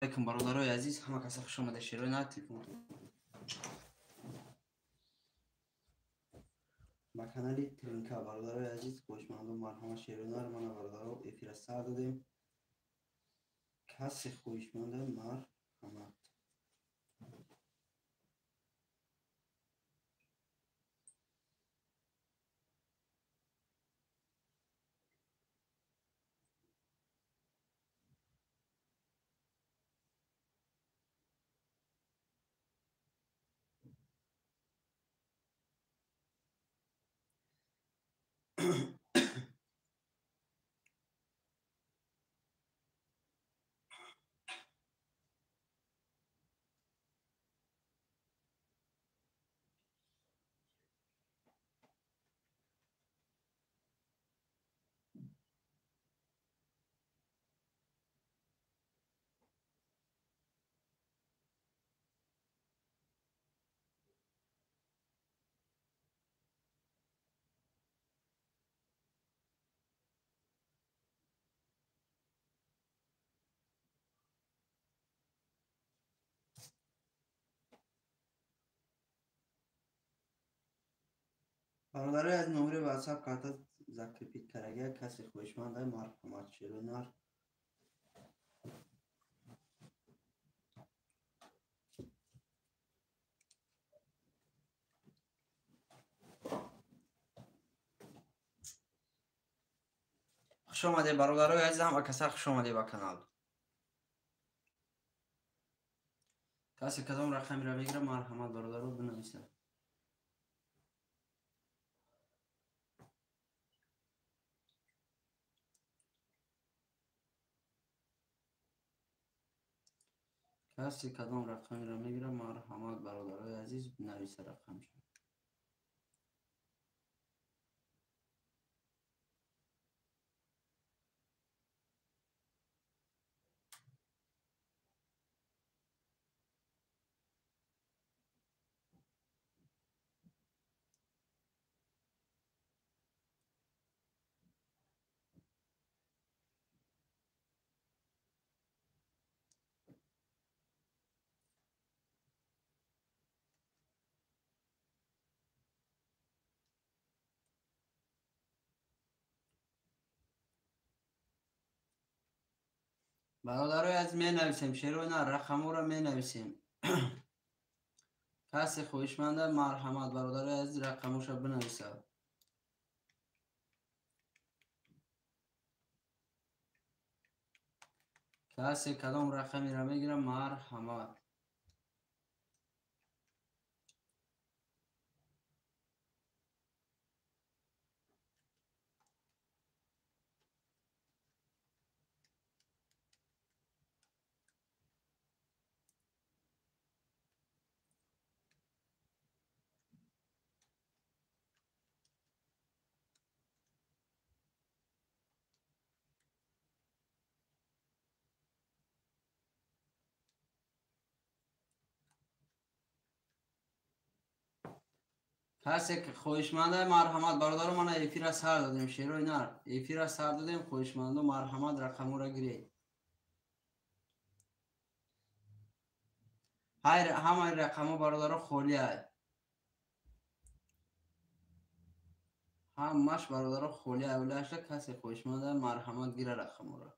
Алейкум, бародарои азиз, ҳама каса хуш омада. Шерои на телефон ба канали ТНК. Бародарои азиз, хоҳишмандон, марҳамат, шерои нар. Мана, бародаро, эфира сар додем. Касе хоҳишманда, марҳамат. Бародарои аз номери ватсап карта закрепить карагия. Касе хоҳишманда, марҳамат, шерои нар. Хуш омадед, бародарои азиз, ҳама каса хуш омадед ба канал. Касе кадом рақамеро мегирад, марҳамат, бародаро, бинависад. Касе кадом рақамеро мегирад, марҳамат, бародарои азиз, бинависа рақамшо. Бародарои азиз, менависем, шерои на, рақамҳоро менависем. Касе хоҳишманда, марҳамат, бародарои азиз, рақамҳоша бинависад. Касе кадом рақамеро мегирад, марҳамат. Касе хоҳишманда, марҳамат, бародаро. Мана, эфира сар додем, шерои нар, эфира сар додем. Хоҳишмандо, марҳамат, рақамҳоро гиред. Ҳамаи рақамҳо, бародаро, холиай, ҳамаш, бародаро, холиай. Улашда касе хоҳишманда, марҳамат, гира рақамҳоро.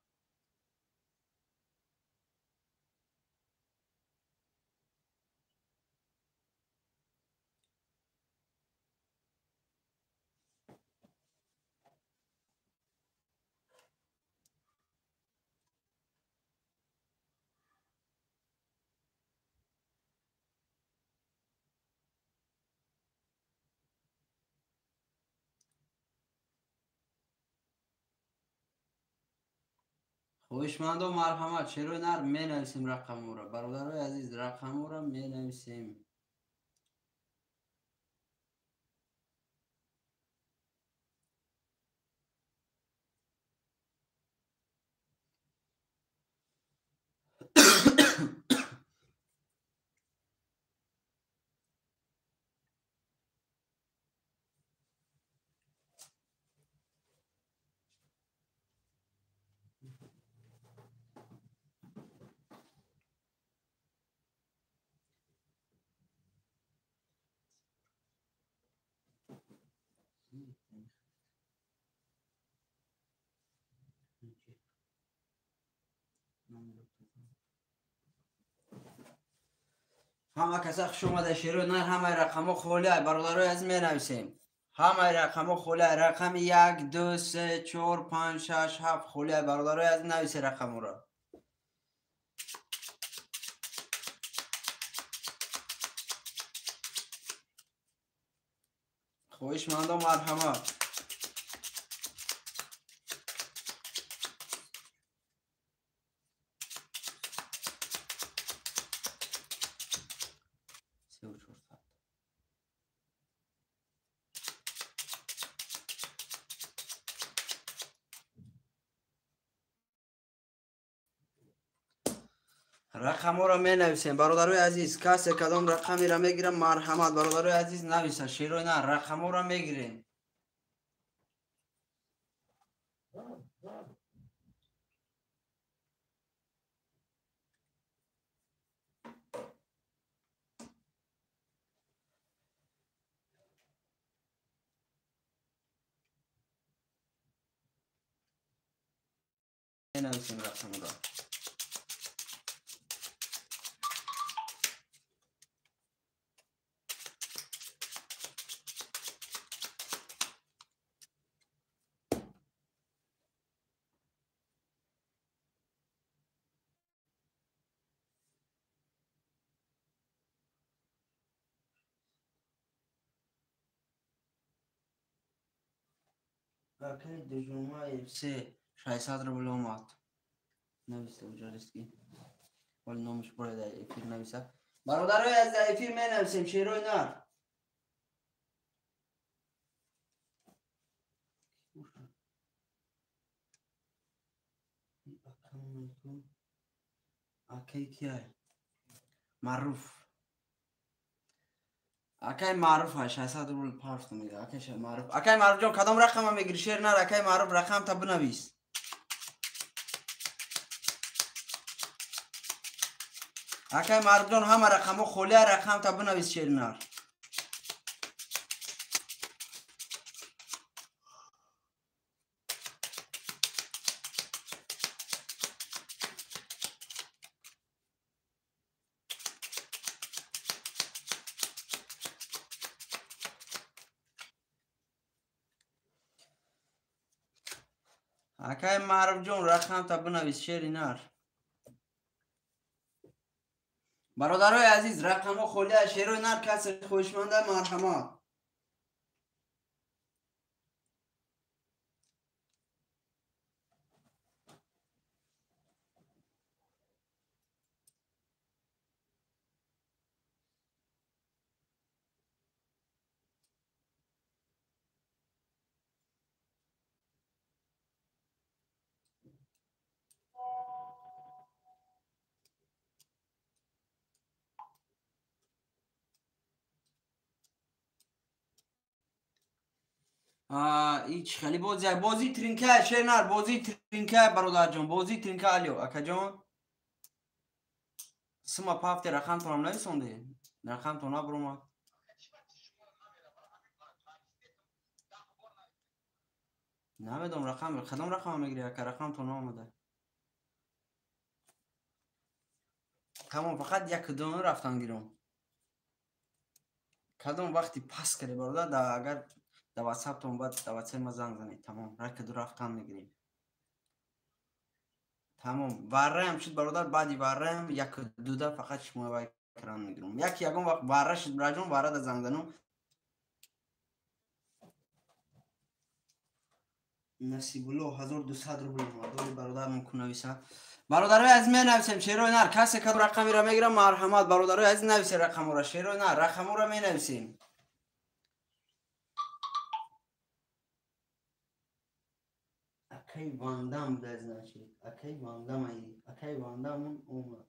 Хоҳишмандо, марҳамат, шерои нар, менависем рақамҳоро. Бародарои азиз, рақамҳоро менависем. Ҳама каса хуш омада, шерои нар. Ҳамаи рақамҳо холиай, бародарои азиз, менависем. Ҳамаи рақамҳо холиай. Рақами 1, 2, 3, 4, 5, 6, 7 холиай, бародарои азиз, нависе рақамҳоро. Хоҳишмандо, марҳамат. Рақамҳоро менависем, бародарои азиз. Касе кадом рақамеро мегирам, марҳамат, бародарои азиз, нависа. Шерои на, рақамҳоро мегирем. Менависем рақамҳоро. Акай Дежума FC 600 рубл омад. Нависта уҷарист ки. Вале номаш бояд дар эфир нависа. Бародарои аз дар эфир менависем, шерои нар. Акай кияй? Маъруф. Акай Маъруф 600 рубл парфт мега. Акай Маъруф. Акай Маъруф ҷон, кадом рақама мегири, шер нар? Акай Маъруф, рақам та бинавис. Акай Маъруф ҷон, ҳама рақамҳо холия, рақам та бинавис, шер нар. Акай Маъруф ҷон, рақам та бинавис, шери нар. Бародарои азиз, рақамҳо холия, шерои нар, касе хоҳишманда, марҳамат. Ич хеле бозӣ, бозии тринка, шер нар, бозии тринка, бародарҷон, бозии тринка. Алё, акаҷон, сима пафте, рақамтонам нависонде, рақамтон набуромад. Намедонам, рақам, кадом рақама мегири, ака, рақамтон наомада. Тамом, фақат як дуно рафтан гиром. Кадом вақти пас кардӣ, бародар, агар дар ватсаптон, баъд дар ватсапи ма занг занед. Тамом, рака ду рафтан мегирем. Тамом, варраям шуд, бародар, баъди варраям як дуда фақат шумо вай кран мегирам. Як ягон вақт варра шуд, бираҷон, варра да занг занам. Насибулло 1200 рубл омад. Дори бародар мумкин нависа. Бародарои азиз, менависем, шерои нар. Касе кадом рақамеро мегирам, марҳамат, бародарои азиз, нависе рақамҳоро, шерои нар, рақамҳоро менависем. Акай Вандам буда, значит. Акай Вандам ай. Акай Вандам омад.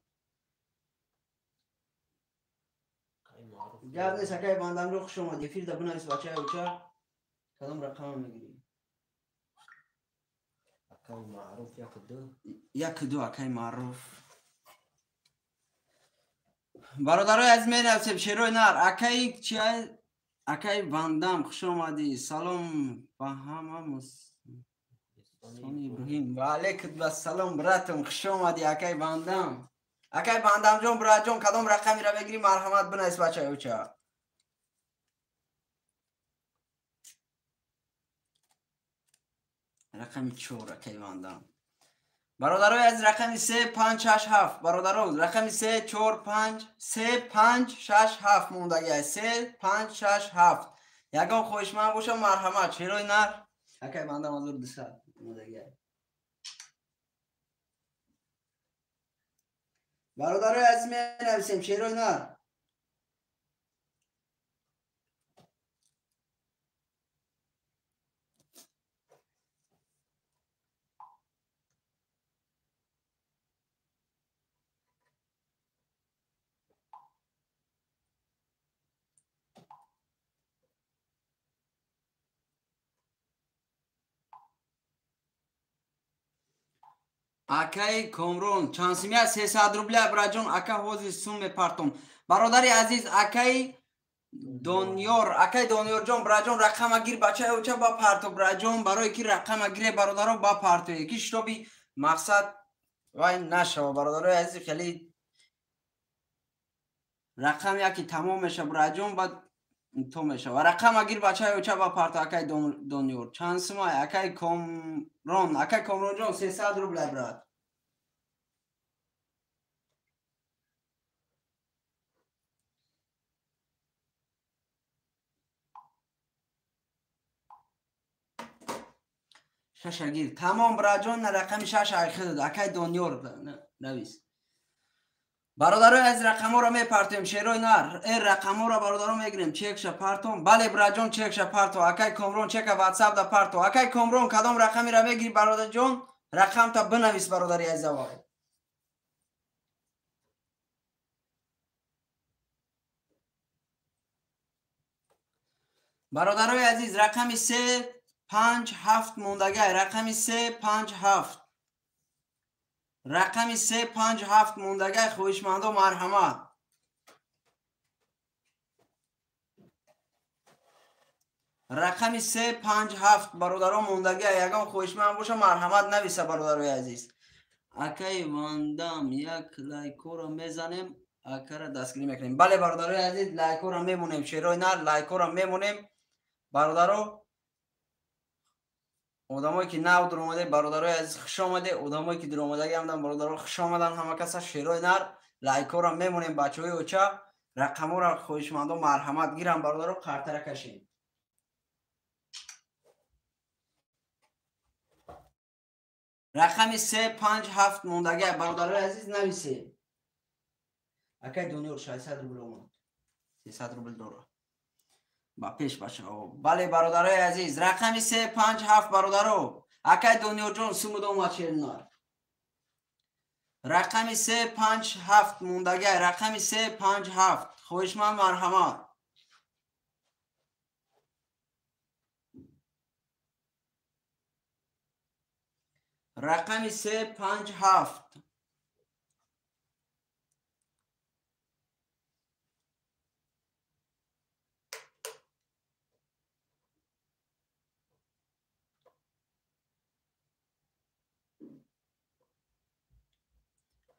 Гап нест, акай Вандам ро, хуш омад. Эфир да бинавис, бачаи оча. Кадом рақама мегирӣ? Акай Маъруф як ду. Як ду, акай Маъруф. Бародарои азиз, менависем, шерои нар. Акай чи? Акай Вандам, хуш омадӣ. Салом ба ҳама Сони Иброҳим. Ва алейкум ассалом, братам, хуш омадӣ, акай Вандам. Акай Бандамҷон, братҷон, кадом рақамиро мегирӣ, марҳамат бинавис, бачаи оча. Рақами 4, акай Бандам. Бародарои аз рақами 3, 5, 6, 7. Бародаро, рақами 3, 4, 5, 3, 5, 6, 7 мондаги аст. 3, 5, 6, 7. Ягон хоҳишманд боша, марҳамат. Шерои нар. Акай Бандам 1200 мондаги аст. Бародарои азиз, менависем шерои нар. Акай Комрон, чанд симия? 300 рубля, браҷон. Ака, ҳозир сум мепартом. Бародари азиз, акай Дониёр, акай Дониёрҷон, браҷон, рақама гир, бачаи оча, ба парто, браҷон, барое ки рақама гире, бародаро, ба партое ки шитоби мақсад вай нашава. Бародарои азиз, хеле рақам яки тамом меша, браҷон, баъд то мешава. Рақама гир, бачаи оча, ба парто. Акай Дониёр, чанд сумай? Акай Комрон, акай Комронҷон, 300 рубля, брат. Шаша гир. Тамом, браҷон, на рақами шаш айхид. Акай Дониёр, навис. Бародарои аз рақамҳоро мепартоем, шерои нар. Э рақамҳоро, бародаро, мегирем, чекша партом. Бале, браҷон, чекша парто. Акай Комрон, чека WhatsApp да парто. Акай Комрон, кадом рақамеро мегири, бародарҷон? Рақамта бинавис, бародари азизавай. Бародарои азиз, рақами 3, 5, 7 мондагай. Рақами 3, 5, 7. Рақами 3, 5, 7 мондагай, хоҳишмандо, марҳамат. Рақами 3, 5, 7, бародаро, мондагай. Ягон хоҳишманд боша, марҳамат нависа, бародарои азиз. Акай Вандам, як лайкоро мезанем, акара дастгирӣ мекунем. Бале, бародарои азиз, лайкоро мемонем, шерои нар, лайкоро мемонем. Бародаро, одамое ки нав дуромаде, бародарои азиз, хуш омаде. Одамое ки дуромадаги ҳамдан, бародаро, хуш омадан ҳама каса. Шерои нар, лайкҳоро мемонем, бачаҳои оча. Рақамҳоро хоҳишмандо марҳамат гирам, бародаро, қартара кашем. Рақами 3, 5, 7 мондагӣ, бародарои азиз, нависем. Акай Дониёр, 600 рубл омад. 300 рубл дора. Ба пеш, бачаҳо. Бале, бародарои азиз, рақами 3, 5, 7, бародаро. Акай Дониёрҷон, сумуд омад, шернар. Рақами 3, 5, 7 мондагӣ, рақами 3, 5, 7. Хоҳишманд, марҳамат. Рақами 3, 5, 7.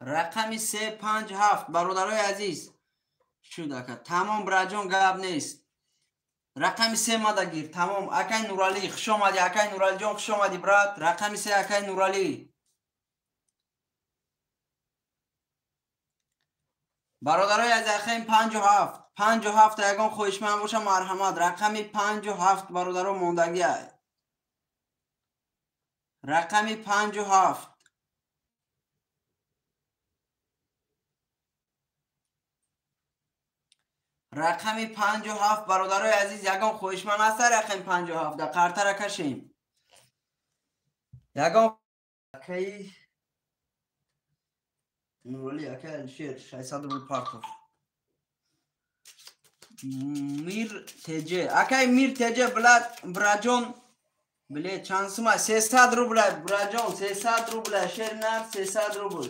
Рақами 3, 5, 7, бародарои азиз. Шуд, ака. Тамом, браҷон, гап нест. Рақами 3 мада гир. Тамом. Акай Нуралӣ, хуш омадӣ. Акай Нуралиҷон, хуш омадӣ, брат. Рақами 3, акай Нуралӣ. Бародарои азиз, рақами 5 7. 5 7 ягон хоҳишманд боша, марҳамат. Рақами 5 7, бародаро, мондагӣ. Рақами 5 7. Рақами 5 7, бародарои азиз, ягон хоҳишманд ҳаста рақами 5 7 да қартара кашем. Ягон акаи Нуралӣ, акаи Алишер, 600 рубл партов. Мир Теҷе, акаи Мир Теҷе, блад, браҷон, биле чанд сума? 300 рубля, браҷон, 300 рубля, шер нар, 300 рубл.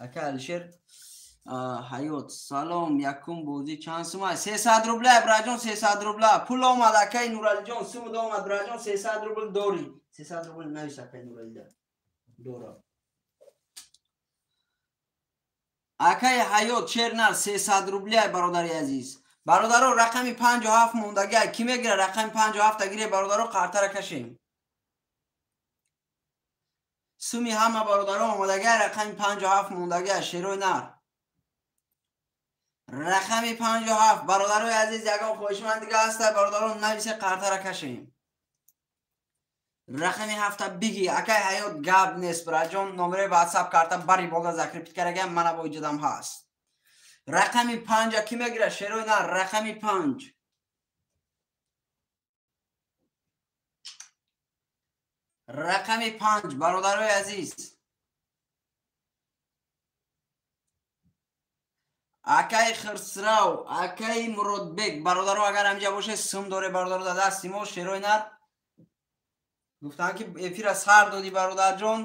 Акаи Алишер, ҳаёт, салом, якум бозӣ чанд сума? 300 рубля, браҷон, 300 рубля. Пул омад, акаи Нуралиҷон, сумуд омад, браҷон, 300 рубл дорӣ. 300 рубл навис, акаи Нуралида. Дора. Акаи Ҳаёт шернар 300 рубля бародари азиз. Бародаро рақами 57 мондагӣ ки мегира рақами 57 гире бародаро қартара кашем. Суми ҳама бародаро омодагӣ рақами 57 мондагӣ шерои нар. Рақами 57 бародарои азиз ягон хоҳишманд дига ҳаста бародаро нависе қартара кашем. Рақами 7 биги акай Ҳаёт гап нест браҷон номери WhatsApp карта бари болда закрепит карагам мана бо иҷодам ҳаст. Рақами 5 ки мегира шерои нар рақами 5. Рақами 5 бародарои азиз. Акай Хирсрав, акай Муродбек бародаро агар ҳамҷа боше сум доре бародаро дар дасти мо шерои нар. Гуфтанд ки эфира сар доди бародарҷон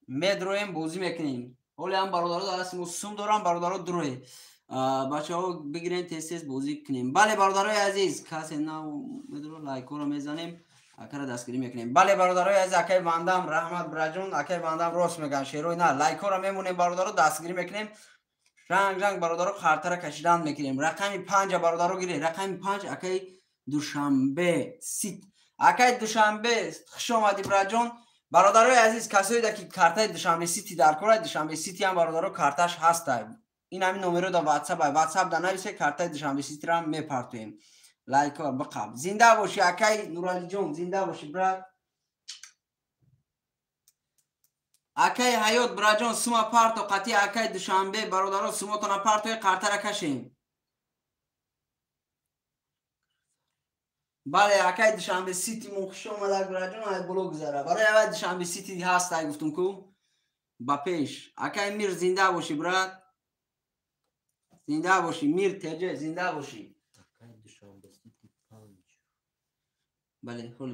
медроем бозӣ мекунем. Ҳоле ҳам бародаро дар дасти мо сум дорам бародаро дурое. Бачаҳо бигирен тез тез бозӣ кунем. Бале бародарои азиз касе нав медро лайкҳоро мезанем акара дастгирӣ мекунем. Бале бародарои азиз акай Вандам раҳмат браҷон акай Вандам рост меган шерои нар лайкҳоро мемонем бародаро дастгирӣ мекунем. Ранг ранг бародаро қартара кашидан мекунем. Рақами 5 бародаро гире рақами 5 акай Душанбе сит. Акай Душанбе хуш омадӣ браҷон. Бародарои азиз касое ки картаи Душанбе Сити дар кора Душанбе Сити ҳам бародаро карташ ҳаста. Ин ҳамин номеро дар WhatsApp ай WhatsApp да нависе картаи Душанбе Ситиро ҳам мепартоем. Лайкҳо биқаб. Зинда бошӣ акай Нуралиҷон зинда бошӣ брат. Акай Ҳаёт браҷон сума парто қатъи акай Душанбе бародаро сумотона партои қартара кашем. Бале акай Душанбе Сити мо хуш омадак браҷон ай боло гузара. Барои аввал Душанбе Сити ҳаст ай гуфтум ку ба пеш. Акай Мир зинда бошӣ брат. Зинда бошӣ Мир теҷе зинда бошӣ. Акай Душанбе Сити 5. Бале ҳол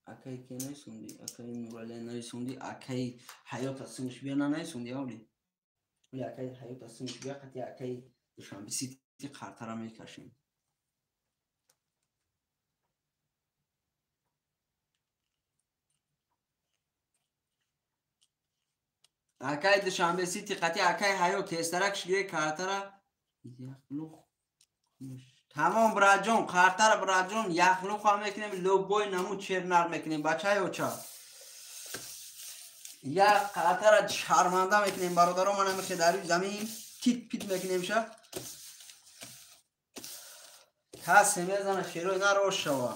акай ке наисонди акай Нуралия наисонди акай Ҳаёта сумш бия на наисонди авли. Оли акай Ҳаёта сумш бия қати акай Душанбе Сити қартара мекашем. Акай Душанбе Сити қати акай Ҳаёт тезтарак шигире картара яхлух. Тамом браҷон қартара браҷон яхлух ҳам мекунем лобой намуд чернар мекунем бачаи оча. Як қартара шарманда мекунем бародаро мана мехе дар замин тит пит мекунем ша. Касе мезана шерои нар ош шава.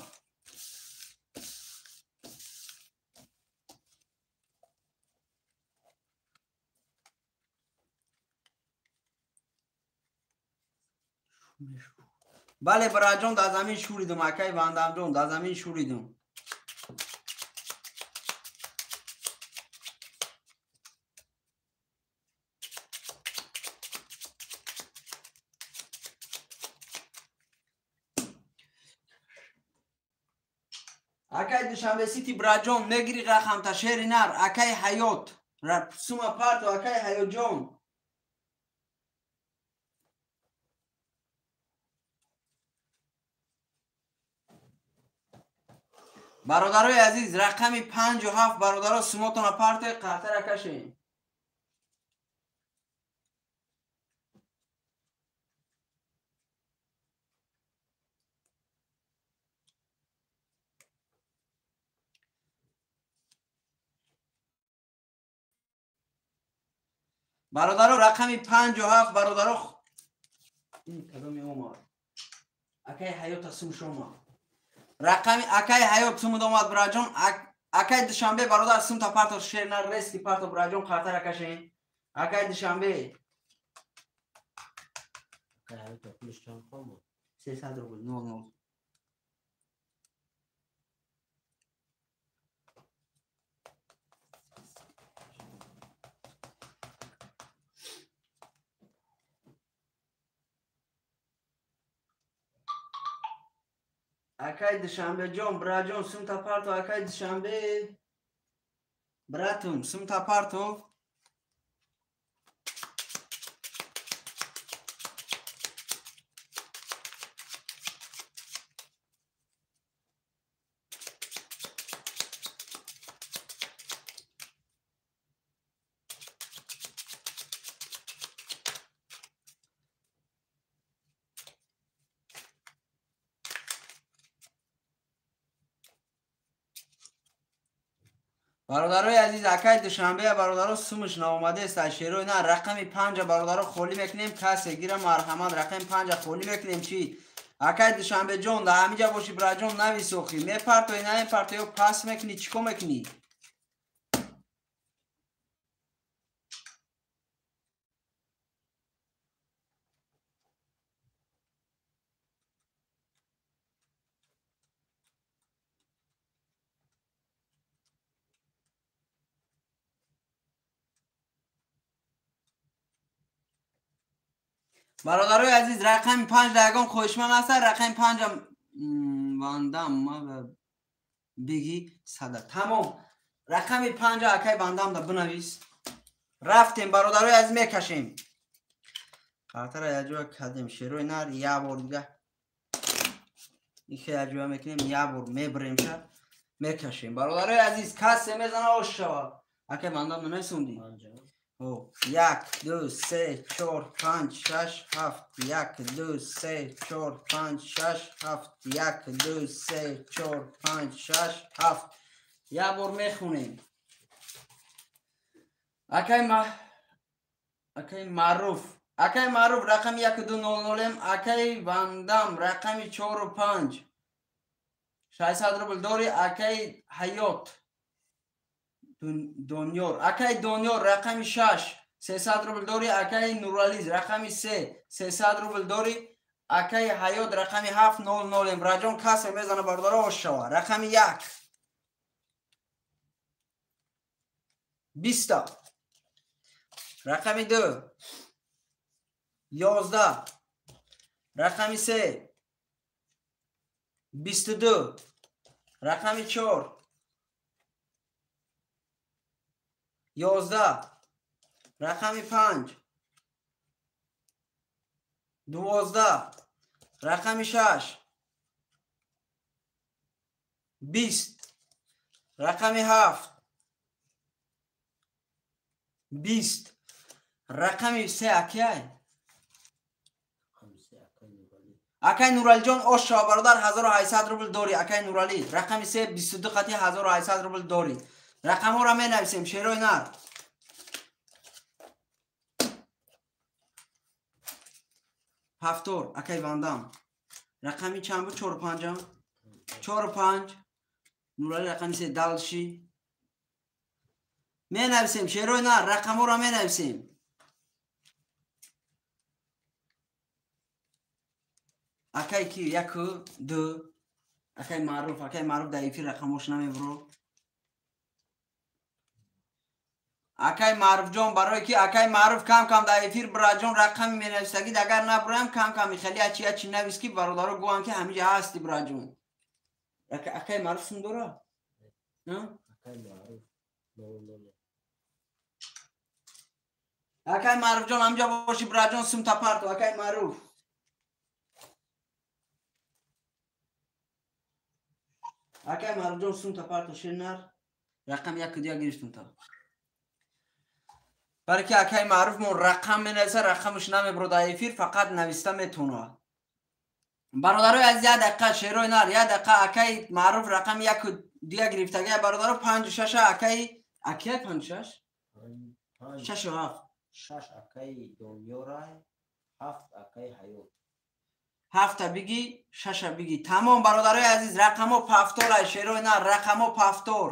Бале браҷон дар замин шӯридум акай Вандамҷон дар замин шӯридум. Акай Душанбе Сити браҷон мегири рақамта шери нар акай Ҳаёт сума парто акай Ҳаётҷон. Бародарои азиз рақами 57 бародаро сумотона партои қартара кашем. Бародаро рақами 57 бародаро ин кадоми омад акай Ҳаёта сумш омад. Рақами акай Ҳаёт сумуд омад браҷон акай Душанбе бародар сумта парто шернар рески парто браҷон қартара кашем. Акай Душанбе Акай Ҳаёта пулиш чанд омад? 300 рубл 00. Акай Душанбеҷон браҷон сумта парто акай Душанбе братум сумта парто. Бародарои азиз, акай Душанбе бародаро сумуш наомадааст аз шерои на рақами 5 бародаро холӣ мекунем, касе гира марҳамат, рақами 5 холӣ мекунем. Чӣ акай Душанбе ҷон, да ҳамиҷа боши браҷон, нависохӣ мепартои намепартои, ё пас мекунӣ, чӣ кор мекунӣ? Бародарои азиз, рақами 5 да ягон хоҳишманд ҳаста, рақами 5 вандам ма бигӣ сада. Тамом, рақами 5 акай вандам да бинавис. Рафтем бародарои азиз, мекашем. Қартара якҷоя кардем, шерои нар як бор дига ихе якҷоя мекунем, як бор мебиремша, мекашем. Бародарои азиз, касе мезана ош шава. Акай вандам да нависондӣ? 1 2 3 4 5 6 7 1 2 3 4 5 6 7 1 2 3 4 5 6 7. Як бор мехонем. Акай Маъруф, акай Маъруф рақами 1 2 0 0, акай Вандам рақами 4 5 600 рубл дори, акай Ҳаёт Донёр, акай Донёр рақами 6 300 рубл дори, акай Нурализ рақами 3 300 рубл дори, акай Ҳаёт рақами 7 0 0. Браҷон, касе мезана бародаро ош шава. Рақами 1 20, рақами 2 11, рақами 3 22, рақами 4 11, рақами 5 12, рақами 6 20, рақами 7 20, рақами 3 акай акай Нуралиҷон ош шава бародар, 1800 рубл дори. Акай Нуралӣ рақами 3 22 қати 1800 рубл дори. Рақамҳоро менависем, шерои нар. Ҳафтор акай Вандам рақами чанд буд? 4 5 4 5. Нуралӣ рақами 3 далши. Менависем, шерои нар, рақамҳоро менависем. Акай ки 1 2 акай Маъруф, акай Маъруф дар эфир рақамҳош намебуро. Акай Маъруфҷон, барое ки акай Маъруф кам-кам дар эфир бираҷон рақами менависагид, агар набураям кам-кам хеле ячи ячи навис, ки бародаро гӯянд ки ҳамиҷа ҳасти бираҷон. Акай Маъруф сум дора? Акай Маъруфҷон ҳамиҷа боши бираҷон, сум тапарту. Акай Маъруф акай Маъруфҷон сум тапарту, шернар рақами 1 2 гирифтум та. Барои ки акай Маъруф мо рақам менависа, рақамаш намебуро дар эфир, фақат нависта метавонад. Бародарои азиз, як дақиқа, шерои нар, як дақиқа. Акай Маъруф рақами 1 2 гирифтагия бародаро, 5 6 акай акай 5 6 6 7 6 акай Донёрай, 7 акай Ҳаёт. 7 биги, 6 биги. Тамом бародарои азиз, рақамо пафторай, шерои нар, рақамо пафтор.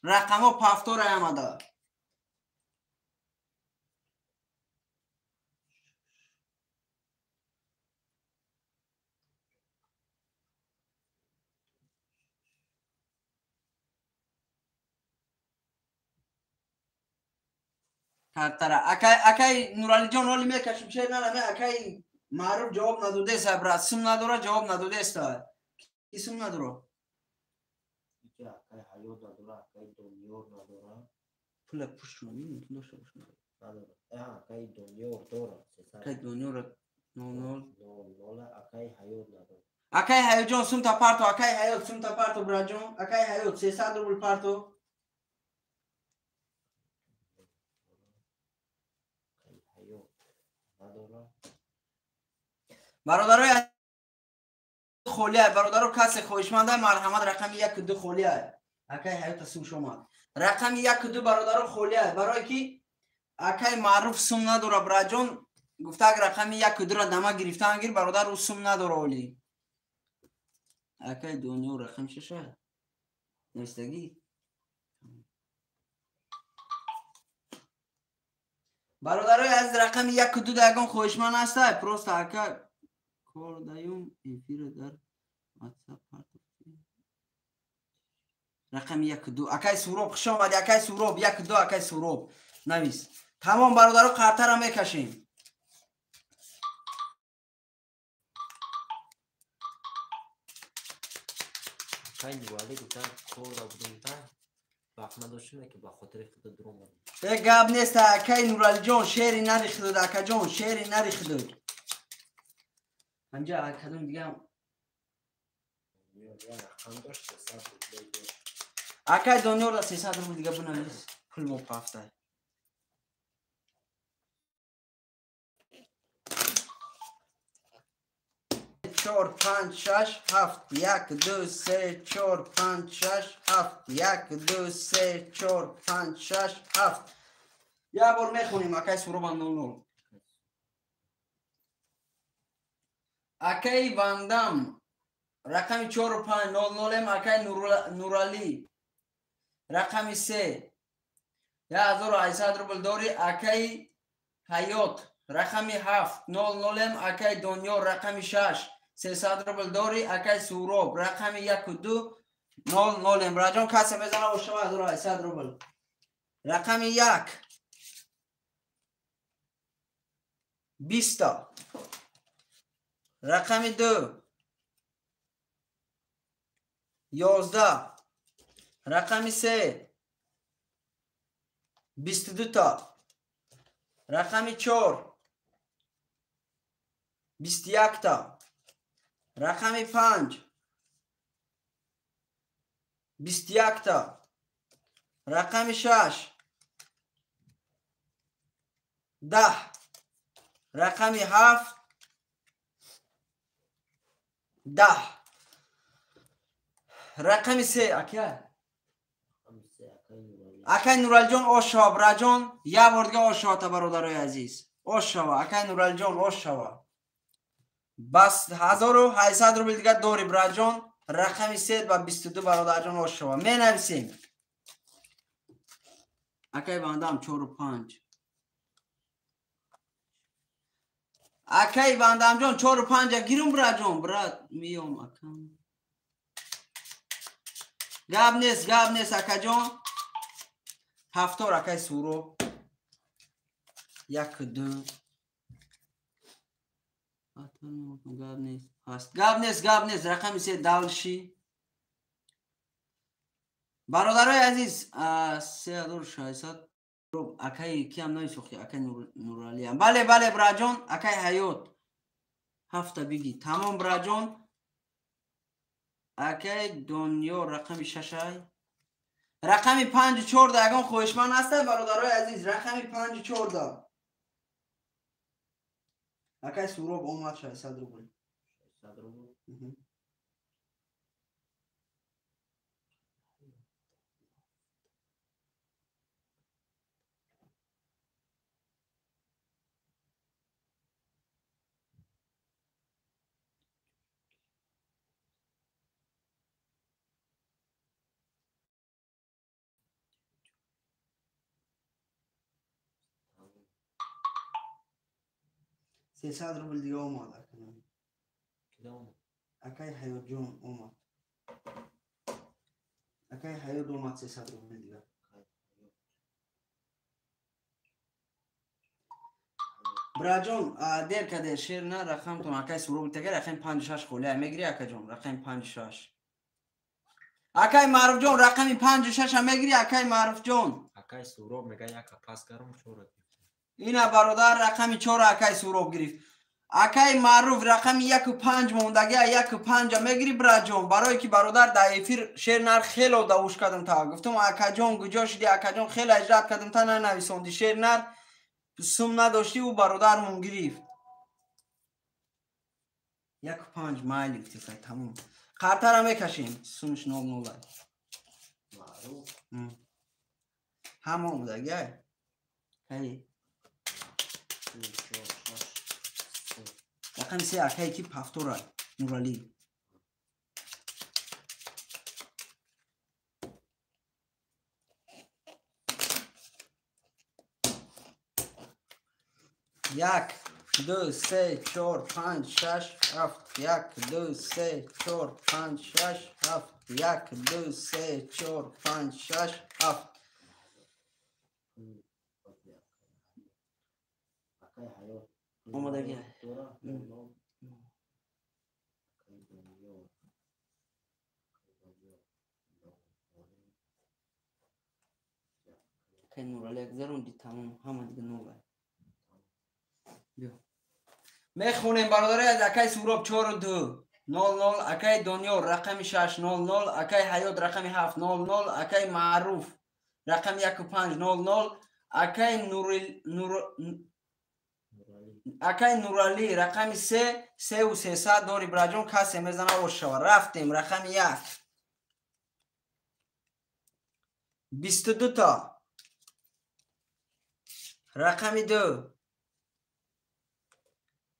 Рақамо пафторай омада. Картара. Акай акай Нуралиҷон ҳоли мекашим, шер нараме, акай Маъруф ҷавоб надодест, брат, сум надора, ҷавоб надодест. Ки сум надора? Акай Ҳаёт надора, акай Донёр надора. Пула пушно, мумкин дошта бошад. Надора. Акай Донёр дора. Акай Донёр 0 0 0 акай Ҳаёт надора. Акай Ҳаётҷон сум та парто, акай Ҳаёт сум та парто, браҷон, акай Ҳаёт 300 рубл парто. Бародарои холия, бародаро касе хоҳишманда, марҳамат, рақами 1 2 холия. Акай Ҳаёт сум шомад. Рақами 1 ва 2 бародаро холия. Барое ки акай Маъруф сум надора, браҷон. Гуфтак рақами 1 ва 2-ра дама гирифтан гир, бародар, ӯ сум надора оли. Акай Дунё рақами 6 навистагӣ. Бародарои азиз, рақами 1 ва 2 да ягон хоҳишманд ҳастай? Просто ака кор даюм, эфира дар WhatsApp партофтӣ. Рақами 1 ва 2. Акай Суроб, хуш омадӣ, акай Суроб, 1 ва 2, акай Суроб. Навис. Тамом, бародаро, қартара мекашем. Акай Нуралӣ гуфтан кор да будем та вақт надоштем, ки ба хотири худо дуромадем. Э, гап нест, акай Нуралиҷон, шери нари худод, акаҷон, шери нари худод. Ҳамҷа кадом дигам? Рақам дошт 300 рубл дошт. Акай Донёрда 300 рубл дига бинавис. Пул мо пафтай. Чор, панҷ, шаш, ҳафт, як, ду, се, чор, панҷ, шаш, ҳафт, як, ду, се, чор, панҷ, шаш, ҳафт. Як бор мехонем, акай Суроба 00. Акай Вандам рақами 4 5 00 ем, акай Нуралӣ рақами 3 1800 рубл дорӣ, акай Ҳаёт рақами 7 00 ем, акай Донёр рақами 6 300 рубл дорӣ, акай Суроб рақами 1 ва 2 00 ем. Раҷон, касе мезана ошава 1800 рубл. Рақами 1 20та, рақами 2 11, рақами 3 22та, рақами 4 21та, рақами 5 21та, рақами 6 10, рақами 7 10, рақами 3 ака. Рақами 3 акай Нуралӣ. Акай Нуралиҷон, ошава, браҷон, як бор дига ошавата, бародарои азиз. Ошава, акай Нуралиҷон, ошава. Бас, 1800 рубл дига дорӣ, браҷон. Рақами 3 ба 22, бародарҷон, ошава. Менависем. Акай Вандам 4 5. Акай Вандамҷон, 4 5 гирум, браҷон, брат, миём акам. Гап нест, гап нест, акаҷон. Ҳафтор, акай Суроб. 1 ду. Гап нест. Ҳаст. Гап нест, гап нест. Рақами 3 дальше. Бародарои азиз, 3600 акай киам нависохти, акай Нуралиам. Бале, бале, браҷон, акай Ҳаёт. Ҳафта биги. Тамом, браҷон. Акай Донё рақами 6-ай. Рақами 5 4 ягон хоҳишманд ҳастанд, бародарои азиз? Рақами 5 4. Акай Суроб омад 600 рубл. 600 рубл. Мгм. 300 рубл дига омад, акай. Кида омад? Акай Ҳаётҷон омад. Акай Ҳаёт омад 300 рубл дига. Акай Ҳаёт. Браҷон, дер каде шер на рақамтон, акай Суроб тага рақами 5 6 холия мегири, акаҷон, рақами 5 6. Акай Маъруфҷон, рақами 5 6 мегири, акай Маъруфҷон. Акай Суроб мега яка пас карам чора гирифтам. Ина, бародар, рақами 4 акай Суроб гирифт. Акай Маъруф рақами 1 5 мондагия, 1 5 мегири, браҷон, барое ки бародар дар эфир шер нар хело давуш кардам та. Гуфтам, акаҷон, куҷо шуди, акаҷон, хеле ижрат кардам та нанависонди шер нар сум надоштӣ, ӯ бародармон гирифт. 1 5 майли гуфти, тамом. Қартара мекашем, сумш 00. Маъруф. Ҳама омадагиай. Кай? Рақами се акае ки пафтора Нуралӣ. Як, ду, се, чор, панҷ, шаш, ҳафт. Як, ду, се, чор, панҷ, шаш, ҳафт. Як, ду, се, чор, панҷ, шаш, ҳафт. Омадагиай. Акай Нуралӣ як заронди, тамом, ҳама дига нолай. Мехонем, бародари аз акай Суроб 4 2 0 0, акай Дониёр рақами 6 0 0, акай Ҳаёт рақами 7 0 0, акай Маъруф рақами 1 5 0 0, акай Нуралӣ рақами 3 3 300 дори. Бираҷон, касе мезана, ош шава. Рафтем, рақами 1 22 та, рақами 2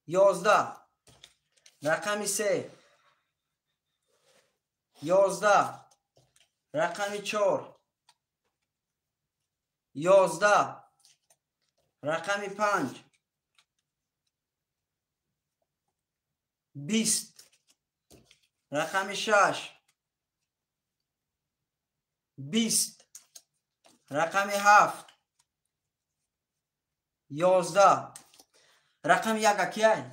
11, рақами 3 11, рақами 4 11, рақами 5 20, рақами 6 20, рақами 7 11. Рақами 1 акияй?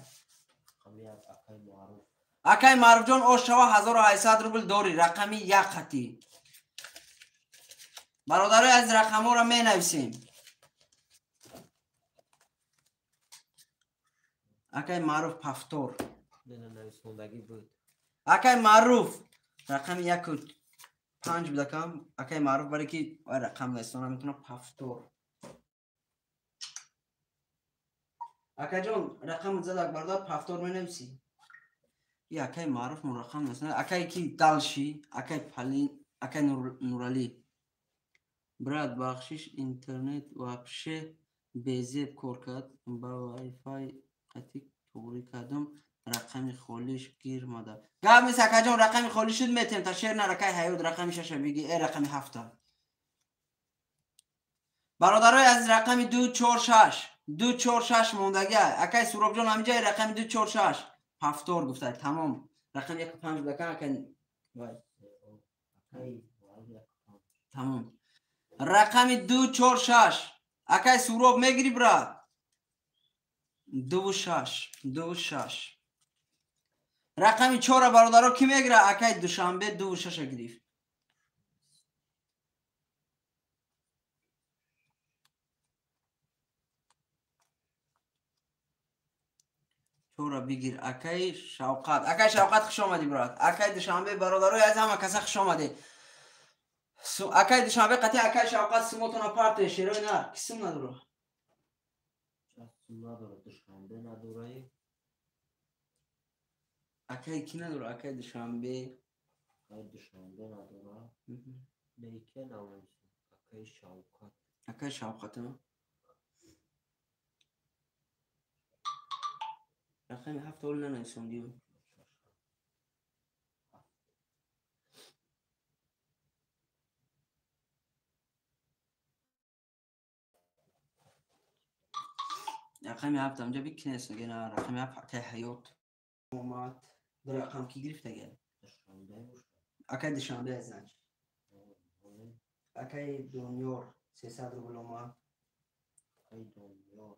Акай Маъруфҷон, ош шава, 1800 рубл дорӣ, рақами 1 хати. Бародарои азиз, рақамҳоро менависем. Акай Маъруф пафтор. Акай Маъруф рақами 1 5 будакам. Акай Маъруф, баре ки рақам нависона метавона пафтор. Акаҷон, рақам задак, бародар, пафтор менависӣ. И акай Маъруф мо рақам нависона. Акай ки далши, акай Палин, акай Нуралӣ. Брат, бахшиш, интернет вообще безеб кор кард, ба вайфай қатӣ туғрӣ кардам, рақами холиш гир мада. Гап нест, акаҷон, рақами холӣ шуд, метем та шер нар. Акай Ҳаёт, рақами шаша биги, э, рақами ҳафта. Бародарои азиз, рақами 2 4 6, 2 4 6 мондагиа. Акай Суробҷон, ҳамиҷаи рақами 2 4 6 пафтор гуфта, тамом. Рақами 1 5 будака, акай вай. Тамом. Рақами 2 4 6. Акай Суроб, мегири, брат? 2 6, 2 6. Рақами чора, бародаро, кӣ мегира? Акай Душанбе 2 шаша гирифт. Чора бигир, акай Шавқат. Акай Шавқат, хуш омадӣ, брат. Акай Душанбе, бародарои аз ҳама каса хуш омадед. Акай Душанбе қати акай Шавқат сумотона парте, шерои нар. Ки сум надора? Душанбе надораи. Акай ки надора? Акай Душанбе. Акай Душанбе надора. Бейке нависем. Акай Шавқат. Акай Шавқат, рақами ҳафт ҳол нанависондиё. Рақами ҳафт амҷа бикинесгена, рақами ҳафт акай Ҳаёт омад. Ду рақам ки гирифтага? Акай Душанбе, значит. Акай Дониёр 300 рубл омад. Акай Дониёр.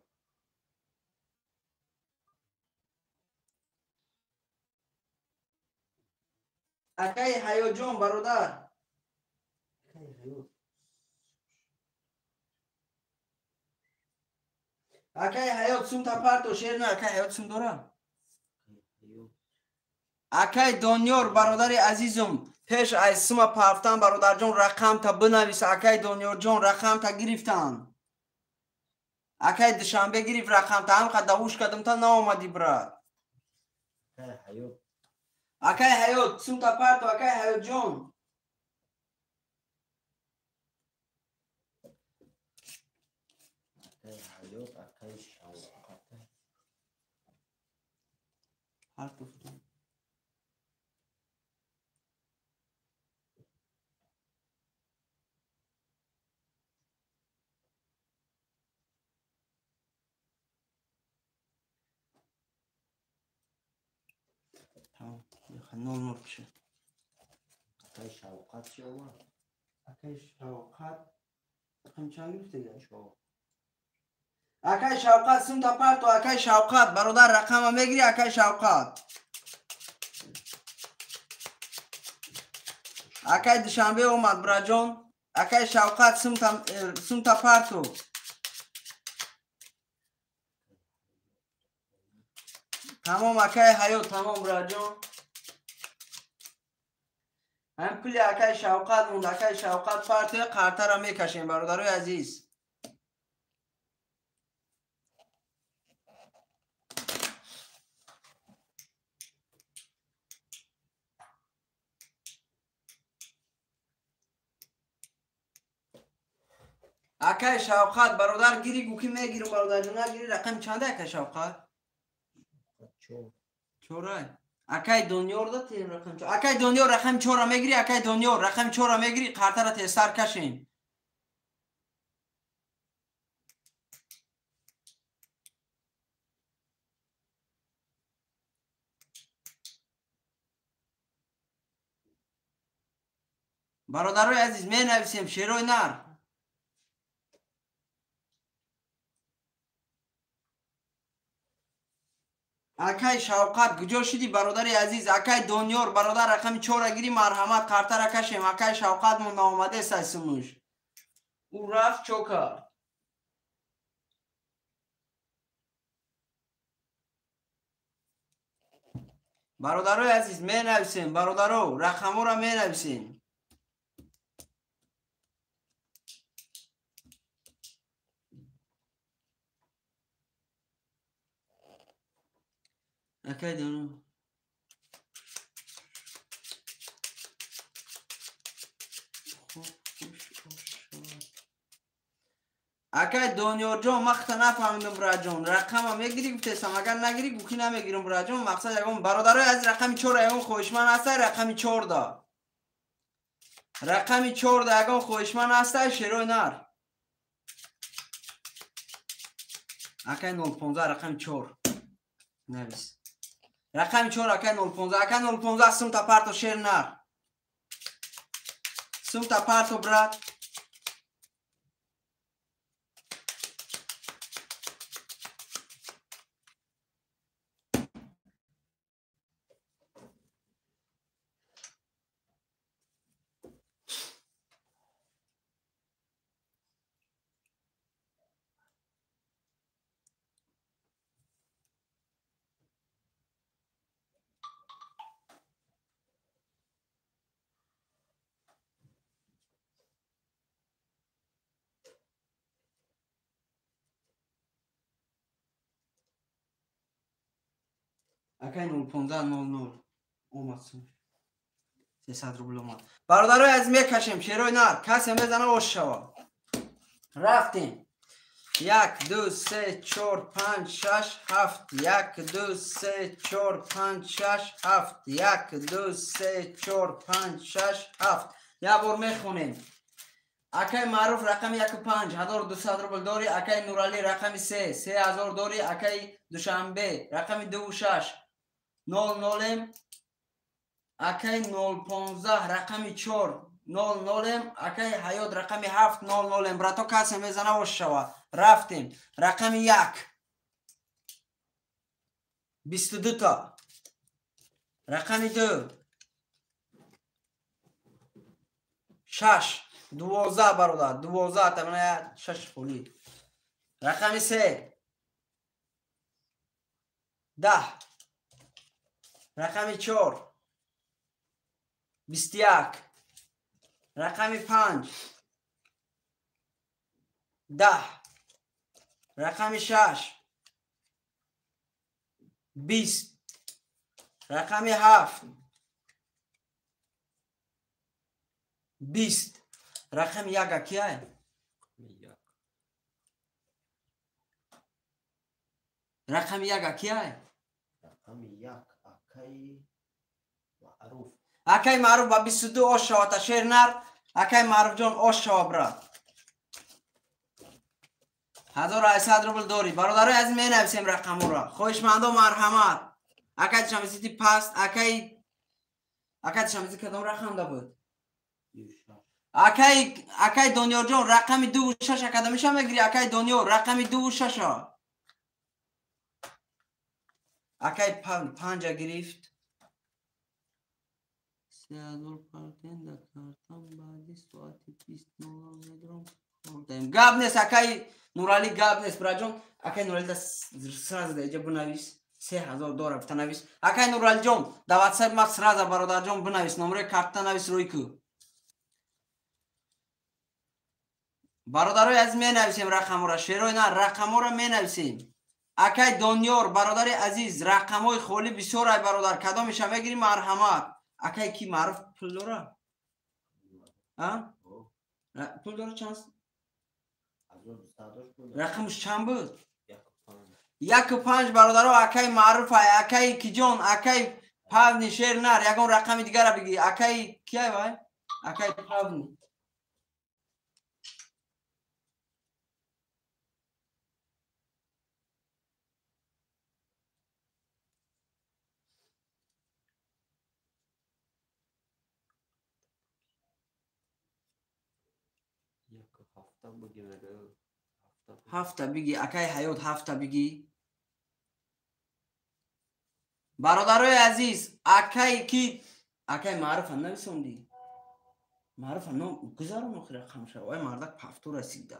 Акай Ҳаётҷон, бародар. Акай Ҳаёт. Акай Ҳаёт, сумта парто, шер на, акай Ҳаёт сум дора? Акай Дониёр, бародари азизум, пеш аз сума пафтан, бародарҷон, рақамта бинавис. Акай Дониёрҷон, рақамта гирифтан. Акай Душанбе гирифт рақамта, ҳамқа давуш кардам, та наомадӣ, брат. Акай Ҳаёт, сумта парто, акай Ҳаётҷон. Партофтам. Тамом. 0-0 шуд. Акай Шавқат чӣ омад? Акай Шавқат рақами чанд гирифтега? 4. Акай Шавқат сумта парто, акай Шавқат, бародар рақама мегири, акай Шавқат. Акай Душанбе омад, браҷон. Акай Шавқат сумта парто. Тамом акай Ҳаёт, тамом браҷон. Ҳам пули акай Шавқат монд, акай Шавқат партоя қартара мекашем, бародарои азиз. Акай Шавқат, бародар гири гуки мегирим, бародарҷон, нагири рақами чанда акай Шавқат? 4. 4. Акай Донёр да тем рақами 4. Акай Донёр рақами 4-ро мегири, акай Донёр рақами 4-ро мегири, қартара тезтар кашем. Бародарои азиз, менависем шерои нар. Акай Шавқат, куҷо шудӣ бародари азиз? Акай Донёр, бародар рақами 4-ро гири, марҳамат, қартара кашем. Акай Шавқат мо наомадест ай сумуш. Ӯ рафт чо кард? Бародарои азиз, менависем, бародаро, рақамҳоро менависем. Акай Донёр. Акай Донёрҷон, ман хата нафаҳмидам, браҷон. Рақама мегирӣ гуфтесам, агар нагирӣ гуки намегирам, браҷон. Мақсад ягон бародарои азиз, рақами 4 ягон хоҳишманд ҳастай, рақами 4 да. Рақами 4 да ягон хоҳишманд ҳастай, шерои нар. Акай 015 рақами 4. Навис. Рақами 4 акай 015, акай 015 сумта парто шер нар. Сумта парто, брат. Акай 015 00 омад сум. 300 рубл омад. Бародарои азиз, мекашем шерои нар. Касе мезана ош шава. Рафтем. 1 2 3 4 5 6 7 1 2 3 4 5 6 7 1 2 3 4 5 6 7. Як бор мехонем. Акай Маъруф рақами 1 5 1200 рубл дори, акай Нуралӣ рақами 3 3000 дори, акай Душанбе рақами 2 6 00, акай 015 рақами 4 00, акай Ҳаёт рақами 7 00. Брато, касе мезана ош шава. Рафтем. Рақами 1 22 та. Рақами 2 6 12, бародар, 12 та, мана 6 холӣ. Рақами 3 10. Рақами 4 21. Рақами 5 10. Рақами 6 20. Рақами 7 20. Рақами 1 акияй? 1. Рақами як акияй? Рақами як акаи Маъруф. Акаи Маъруф ба 22 ош шавата шер нар. Акаи Маъруфҷон ош шава брат. 1800 рубл дорӣ. Бародарои азиз менависем рақамҳоро. Хоҳишмандо марҳамат. Акаи Душанбесити паст, акаи Душанбесити кадом рақамда буд? Акаи Дониёрҷон рақами 26 акадамиша мегирӣ? Акаи Дониёр рақами 26. Акаи 5 гирифт. 3000 партен да картам баъди соати 20:00 медорам. Гап нест акаи Нурали, гап нест браҷон. Акаи Нурали да сразу да иҷа бинавис. 3000 дора бифта навис. Акаи Нуралиҷон да WhatsApp ма сразу бародарҷон бинавис. Номерои картта навис рӯй ку. Бародарои азиз менависем рақамҳоро. Шерои на рақамҳоро менависем. Акаи Дониёр бародари азиз рақамҳои холӣ бисёр ай бародар. Кадомеша мегирӣ марҳамат. Акаи ки Маъруф пул дора? А? Пул дора чанд? Рақамш чанд буд? 1.5 бародаро. Акаи Маъруф ай, акаи Киҷон, акаи Павни шер нар. Ягон рақами дигара бигӣ. Акаи киай вай? Акаи Павни. Ҳафта биги акаи Ҳаёт, ҳафта биги. Бародарои азиз, акаи ки акаи Маъруфа нависондӣ? Маъруфа ном гузарон охир рақамша. Ой мардак пафту расида.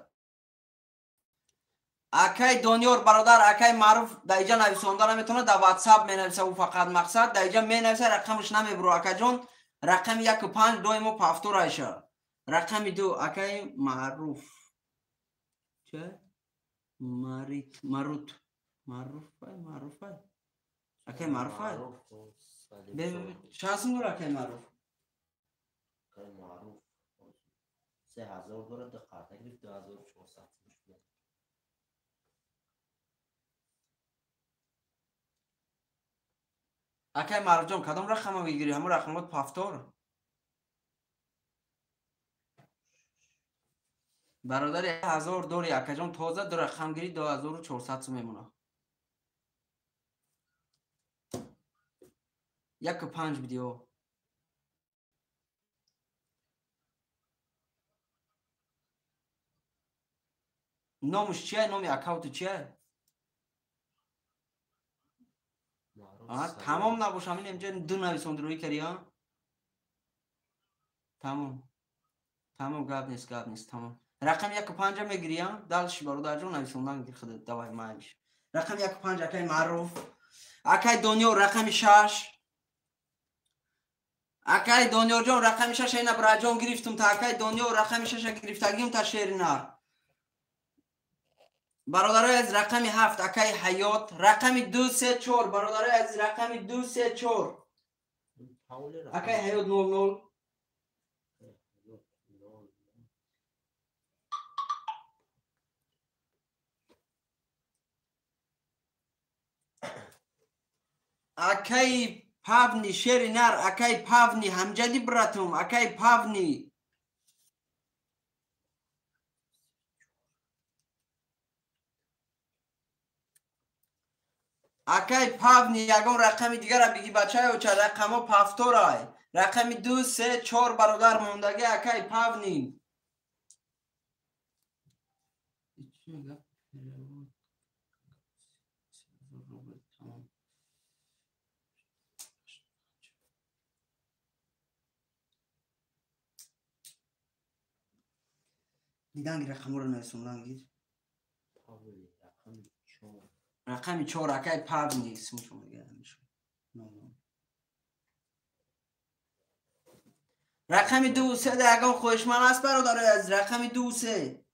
Акаи Дониёр бародар, акаи Маъруф да иҷа нависонда наметавонад, да WhatsApp менависа ӯ фақат мақсад, да иҷа менависа рақамаш намебуро акаҷон. Рақами 1.5 доимо пафту райша. Рақами 2 акаи Маъруф. Че? Марит, Марут. Маъруфай, Маъруфай. Акаи Маъруфай. Чанд сум дора акаи Маъруф? Акаи Маъруф 3000 дора, ду қарта гирифт 2400 сум шуд. Акаи Маъруфҷон, кадом рақама мегирӣ? Ҳамон рақамот пафтор? Бародари 1000 дори акаҷон, тоза ду рақам гирӣ 2400 сум мемона. 1.5 бидио. Номуш чия? Номи аккаунту чия? Тамом набошам, ин инҷа ду нависонди рӯй кари, а? Тамом. Тамом, гап нест, гап нест, тамом. Рақами 1.5 мегирӣ, а? Дальше бародарҷон нависондан гир худат, давай майш. Рақами 1.5 акаи Маъруф. Акаи Дониёр рақами 6. Акаи Дониёрҷон рақами 6 ина браҷон гирифтум та акаи Дониёр рақами 6 гирифтагим та шеринар. Бародарои азиз рақами 7 акаи Ҳаёт, рақами 2 3 4 бародарои азиз рақами 2 3 4. Акаи Ҳаёт 00. Акаи Павни шери нар, акаи Павни ҳамҷади братум, акаи Павни. Акаи Павни ягон рақами дигара биги бачаё ча рақамо пафторай. Рақами 2 3 4 бародар мондаги акаи Павни. Дидан гир рақамҳоро нависондан гир. Рақами 4 акаи Павни исмшо мегӯяд. Рақами 2 3 да ягон хоҳишманд аст бародарои азиз? Рақами 2 3.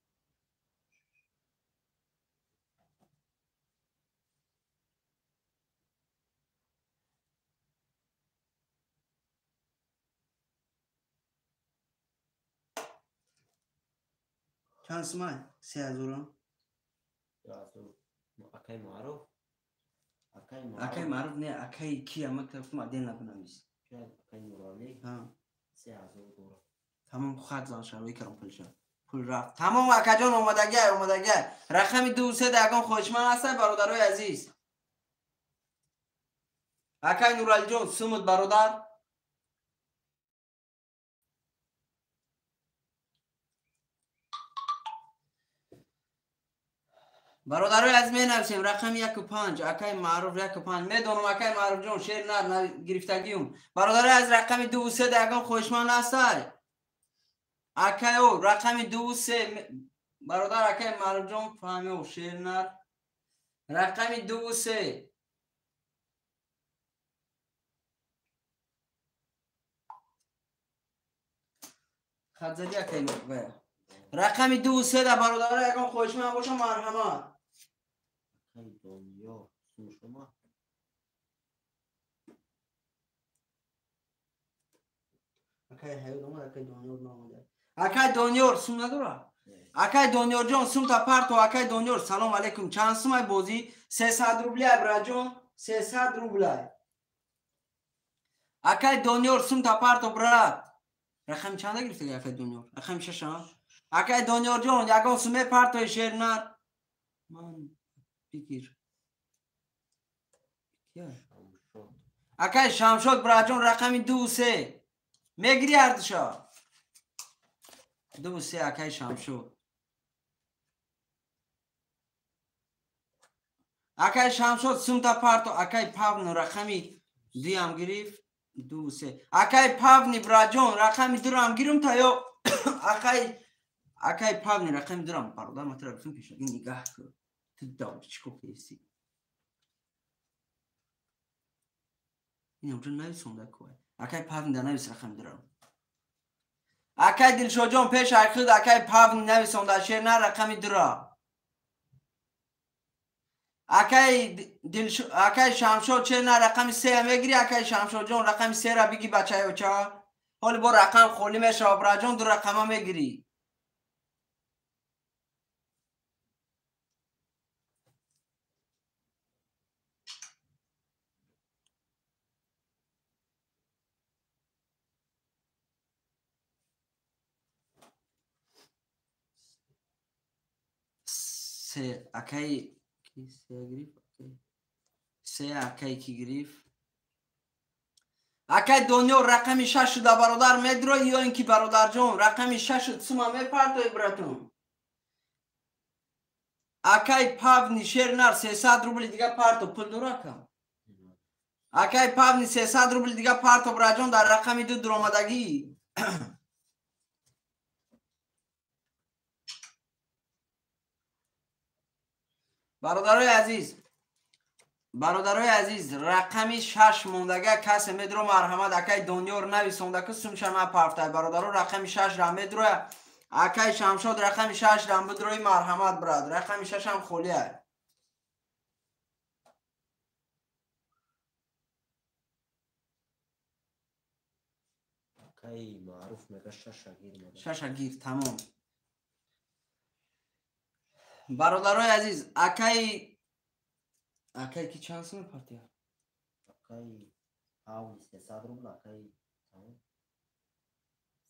Чанд сумай? 3000. Акаи Маъруф. Акай Маъруф не, акай кия, ман гуфтам отдельно бинавис. Акай Нуралӣ 3000 дорад. Тамом, хат зан шарои кардам пулша. Пул рафт. Тамом акаҷон, омадагиай, омадагиай. Рақами 2 3 да ягон хоҳишманд ҳастай, бародарои азиз? Акай Нуралиҷон, сумут бародар. Бародарои азиз, менависем рақами 1 5, акай Маъруф 1 5. Медонам, акай Маъруфҷон, шер нар гирифтагиюм. Бародарои азиз, рақами 2 3 да ягон хоҳишманд ҳастай? Акайо, рақами 2 3, бародар, акай Маъруфҷон фаҳмио, шер нар. Рақами 2 3. Хат зади, акай вая. Рақами 2 3 да бародаро ягон хоҳишманд боша, марҳамат. Акай Донёр, сум шума? Акай Ҳаёт омад, акай Донёр наомада. Акай Донёр сум надора? Акай Донёрҷон, сумта парто, акай Донёр, салом алейкум. Чанд сумай бозӣ? 300 рублай, браҷон, 300 рублай. Акай Донёр, сумта парто, брат. Рақами чанда гирифтаги, акай Донёр? Рақами шаша? Акай Донёрҷон, ягон сум мепартои, шернар? Ман бигир. Акай Шамшод, браҷон, рақами 2 3. Мегири ҳардуша? 2 3, акай Шамшод. Акай Шамшод, сумта парто, акай Павну рақами дуям гирифт. 2 3. Акай Павни, браҷон, рақами дурам гирум та ё акай Павни рақами дурам, бародар, ман тура гуфтам, пешакӣ нигаҳ кун. Ту дав чӣ кор кардисӣ? Ин онҷо нависонда ку. Акай Павни да навис рақами дурам. Акай Дилшодҷон, пеш акуд акай Павни нависонда, шер на рақами дура. Акай акай Шамшод, чер на рақами сея мегири, акай Шамшодҷон, рақами сера биги, бачаёча. Ҳоли бо рақам холӣ мешава, браҷон, ду рақама мегирӣ. Се акай ки се гирифт? Се акай ки гирифт? Акай Донёр, рақами шаш шуда, бародар, медрои ё ин ки, бародарҷон, рақами шаш сума мепартои, братун? Акай Павни, шер нар, 300 рубли дига парто, пул дора, ака? Акай Павни, 300 рубли дига парто, браҷон, дар рақами ду дуромадагӣ. Бародарои азиз, бародарои азиз, рақами шаш мондага, касе медро, марҳамат. Акай Донёр нависонда ку сумша напарфтай. Бародаро, рақами шаш ра медроя. Акай Шамшод, рақами шаш рам бидрои, марҳамат, брат, рақами шашам холия. Акай Маъруф мега шаша гир. Шаша гир, тамом. Бародарои азиз, акай ки чанд сум партия? Акай Павли 300 рубл, акай тамом.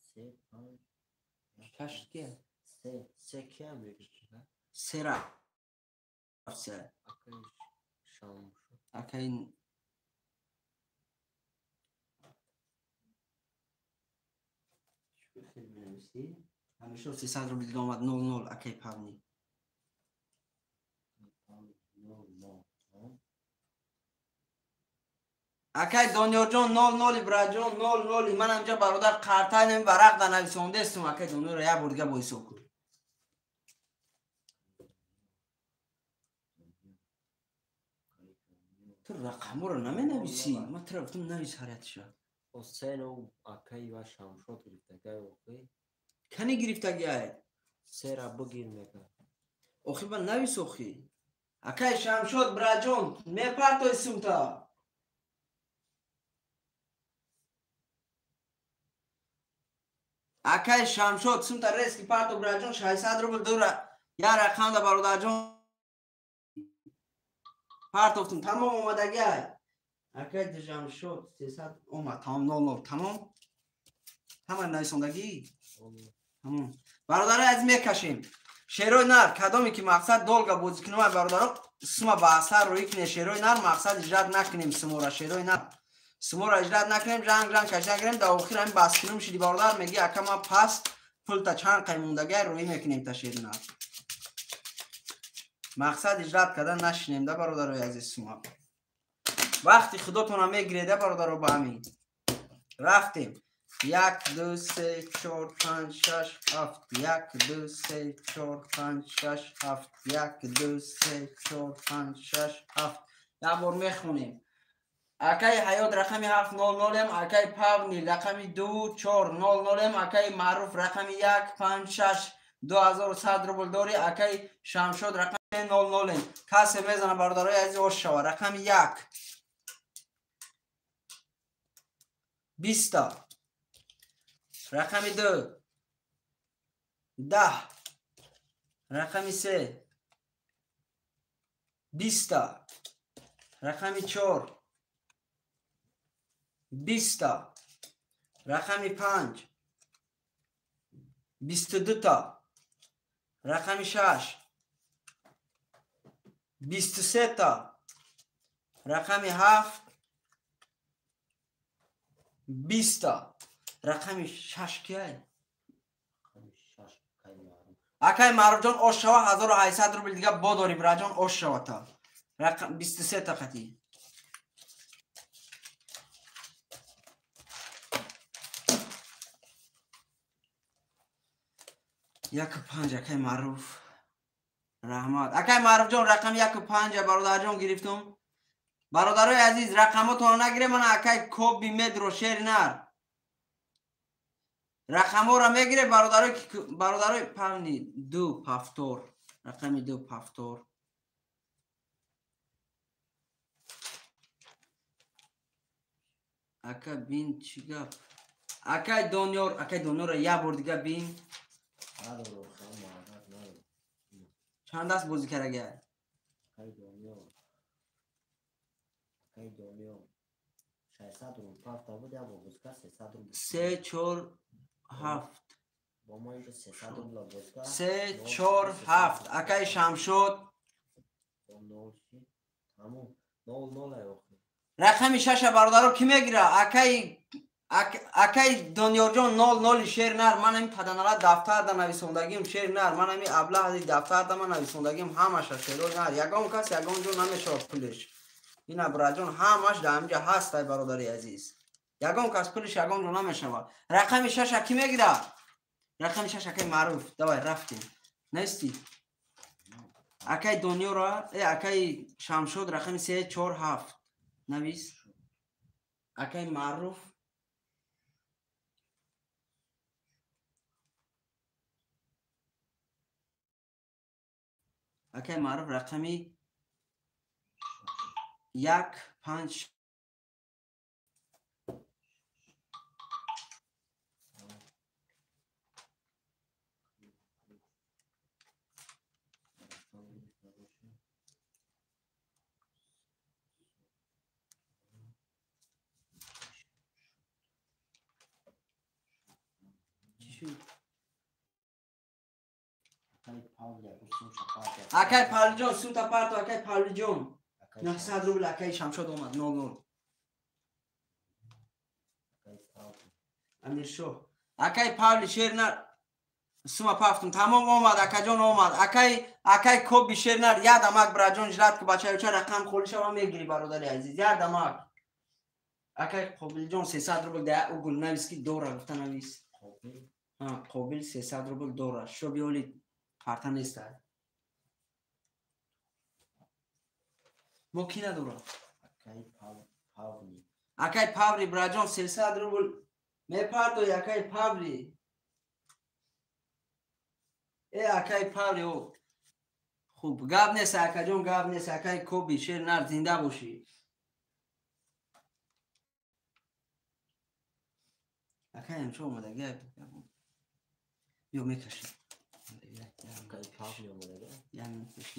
Се, панҷ. Шаш кия? Се, се кия мегир? Сера. Се. Акай Шамшод. Акай ҳамеша 300 рубл дига омад, 00, акай Павни. 00. Тамом. Акай Донёрҷон, 00, браҷон, 00. Ман ҳамҷа, бародар, қартай нами варақ да нависондестум. Акай Донёрро як бор дига бо ҳисоб кун. Ту рақамҳоро наменависӣ, ман тура гуфтам, навис ҳариятиша. Осено акай ва Шамшод гирифтагай охи. Кани гирифтагиай? Сера бигир мега. Охи, ба навис, охи. Акай Шамшод, браҷон, мепартой сумта? Акай Шамшод, сумта резки парто, браҷон, 600 рубл дура як рақам да, бародарҷон. Партофтум, тамом омадагиай. Акай Дижамшод 300 омад, тамом 00, тамом. Ҳама нависондагӣ? Тамом. Бародарои азиз мекашем. Шерои нар, кадоме ки мақсад долга бозӣ кунем, бародаро, сума ба асар рӯӣ кунем, шерои нар мақсад иҷрат накунем сумора, шерои нар. Сумора иҷрат накунем, ҷанг ҷанг кашида гирем, дар охир ҳамин бас кунем шиди бародар мегӣ ака ман пас пулта чанд қай мондагиай рӯӣ мекунем та шери нар. Мақсад иҷрат кардан нашинем да бародарои азиз сума. Вақти худотона мегиреда бародаро ба ҳамин. Рафтем. 1 2 3 4 5 6 7 1 2 3 4 5 6 7 1 2 3 4 5 6 7. Як бор мехонем. Акай Ҳаёт рақами 700, акай Павни рақами 2 4 00, акай Маъруф рақами 1 5 6 2100 рубл дори, акай Шамшод рақами 00. Касе мезана бародарои азиз ош шава. Рақами 1 20, рақами 2 10, рақами 3 20, рақами 4 20, рақами 5 22, рақами 6 23, рақами 7 20, рақами 6 киай? Акай Маъруфҷон ош шава 1800 рубл дига бодори бираҷон ош шава та. Рақам 23 та қати. Як панҷ акай Маъруф. Раҳмат. Акай Маъруфҷон рақами 1 5 бародарҷон гирифтум. Бародарои азиз рақамотонро нагирем, мана акай Коби Медро шери нар. Рақамҳоро мегире бародарои бародарои Павни 2 пафтор. Рақами 2 пафтор. Ака бин чӣ гап? Акай Дониёр, акай Дониёрро як бор дига бин. Чанд даст бозӣ кардагиай? Акай Дониёр. Акай Дониёр. 600 рубл пафта буд, як бор бозӣ кард 300 рубл. 3 4 7. Бо мо инҷо 300 рубл бозӣ кард. 3 4 7. Акай Шамшод. Тамом. 0 0 ай охир. Рақами 6 бародаро кӣ мегира? Акай Дониёрҷон 00 шер нар. Ман ҳамин паданала дафтарда нависондагим шер нар. Ман ҳамин аблаҳи дафтарда ман нависондагим ҳамаша шерои нар. Ягон кас ягон ҷо намешавад пулиш. Ина бираҷон ҳамаш дар ҳаминҷа ҳаст ай бародари азиз. Ягон кас пулиш ягон ҷо намешавад. Рақами 6 кӣ мегира? Рақами 6 акай Маъруф. Давай рафтем. Нести? Акай Дониёра, акай Шамшод рақами 3 4 7. Навис. Акай Маъруф акай Маъруф рақами 1 5. Акай Павлиҷон сумта парто, акай Павлиҷон 900 рубл акай Шамшод омад 00. Амиршоҳ. Акай Павли шернар сума пафтум тамом омад акаҷон омад. Акай Коби шернар як дамак бираҷон жрат ки бачаюча рақам холи шава мегири бародари азиз. Як дамак. Акай Қобилҷон 300 рубл да угул навис ки дора гуфта навис. Ҳа, Қобил 300 рубл дора. Шо биёли карта неста. Мо ки надора? Акай Павли бираҷон 300 рубл мепардои акай Павли. Акай Павли о. Хуб, гап нест акаҷон, гап нест акай Коби шер нар зинда бошӣ. Акай ҳамчо омадагӣ. Биё мекашем. Акай Павли омадагӣ. Як минут пеш.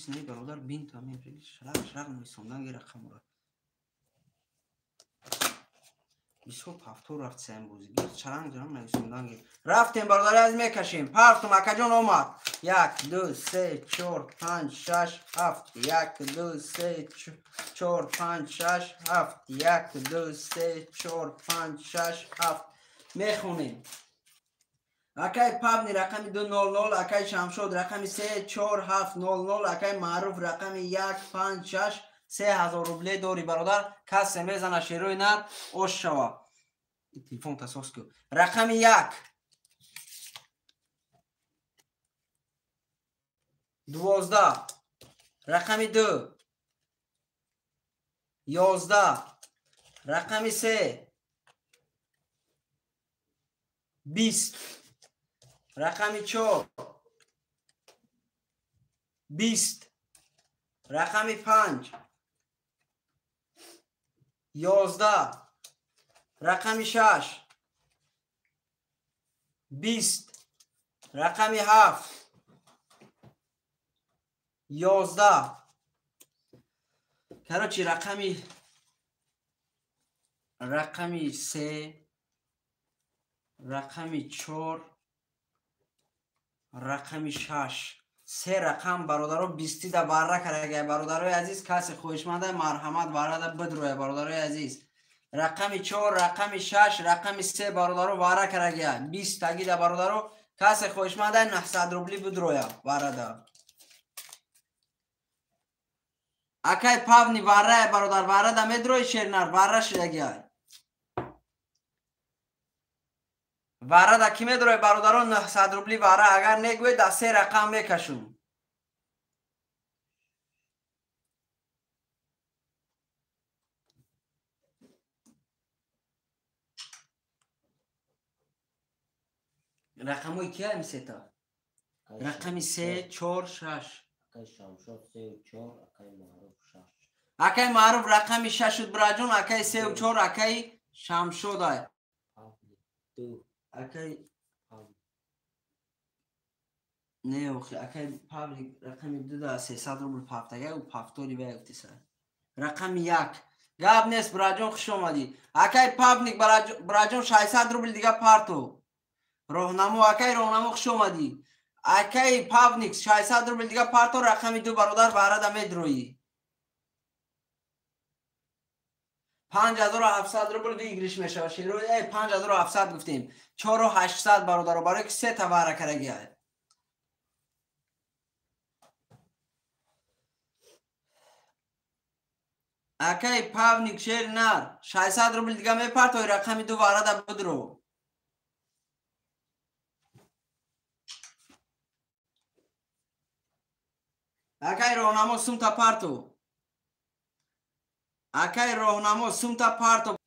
Чиз не, бародар, бин то ҳамин шарақ шарақ нависондан ги рақамро. Бисёр пафтор рафт саем бозӣ. Гир чаранг ҷаранг нависондан гир. Рафтем, бародари азиз, мекашем. Партум, акаҷон омад. 1, 2, 3, 4, 5, 6, 7. 1, 2, 3, 4, 5, 6, 7. 1, 2, 3, 4, 5, 6, 7. Мехонем. Акай Павни рақами 200, акай Шамшод рақами 3, 4, 7, 00, акай Маъруф рақами 1, 5, 6, 3000 рубле дори, бародар. Касе мезана, шерои нар ош шава. Телефон тасос ку. Рақами 1, 12, рақами 2, 11, рақами 3, 20, рақами 4, 20, рақами 5, 11, рақами 6, 20, рақами 7, 11. Короче, рақами 3, рақами 4, рақами 6. Се рақам, бародаро, бистида барра карагай. Бародарои азиз, касе хоҳишманда, марҳамат, варрада бидроя, бародарои азиз. Рақами 4, рақами 6, рақами 3, бародаро, варра карагай. 20 тагида, бародаро, касе хоҳишманда, 900 рубли бидроя варрада. Акай Павни варрая, бародар, варрада медрои, шернар, варра шидагиай. Варрада ки медрои, бародаро, 900 рубли варра, агар негӯед, да се рақам мекашум. Рақамҳои кия сета? Рақами 3, 4, 6. Акай Шамшод 3 4, акай Маъруф 6. Акай Маъруф рақами 6 шуд, бираҷон, акай 3 4, акай Шамшод ай. 2. Акай не, охи, акай Павлик рақами 2 да 300 рубл пафтагай, ӯ пафтори вай гуфтиса. Рақами 1. Гап нест, бираҷон, хуш омадӣ. Акай Павлик, бираҷон, 600 рубл дига парту. Роҳнамо, акай роҳнамо, хуш омадӣ. Акай Павник 600 рубл дига парто, рақами 2, бародар, варада медроӣ. 5700 рубл выигрыш мешавад. Шерои 5700 гуфтем. 4800, бародаро, барои ки се та вара карагиай. Акай Павник, шер нар, 600 рубл дига мепартои, рақами 2 варада бидро. Акай роҳнамо, сумта парту. Акай роҳнамо, сумта парту.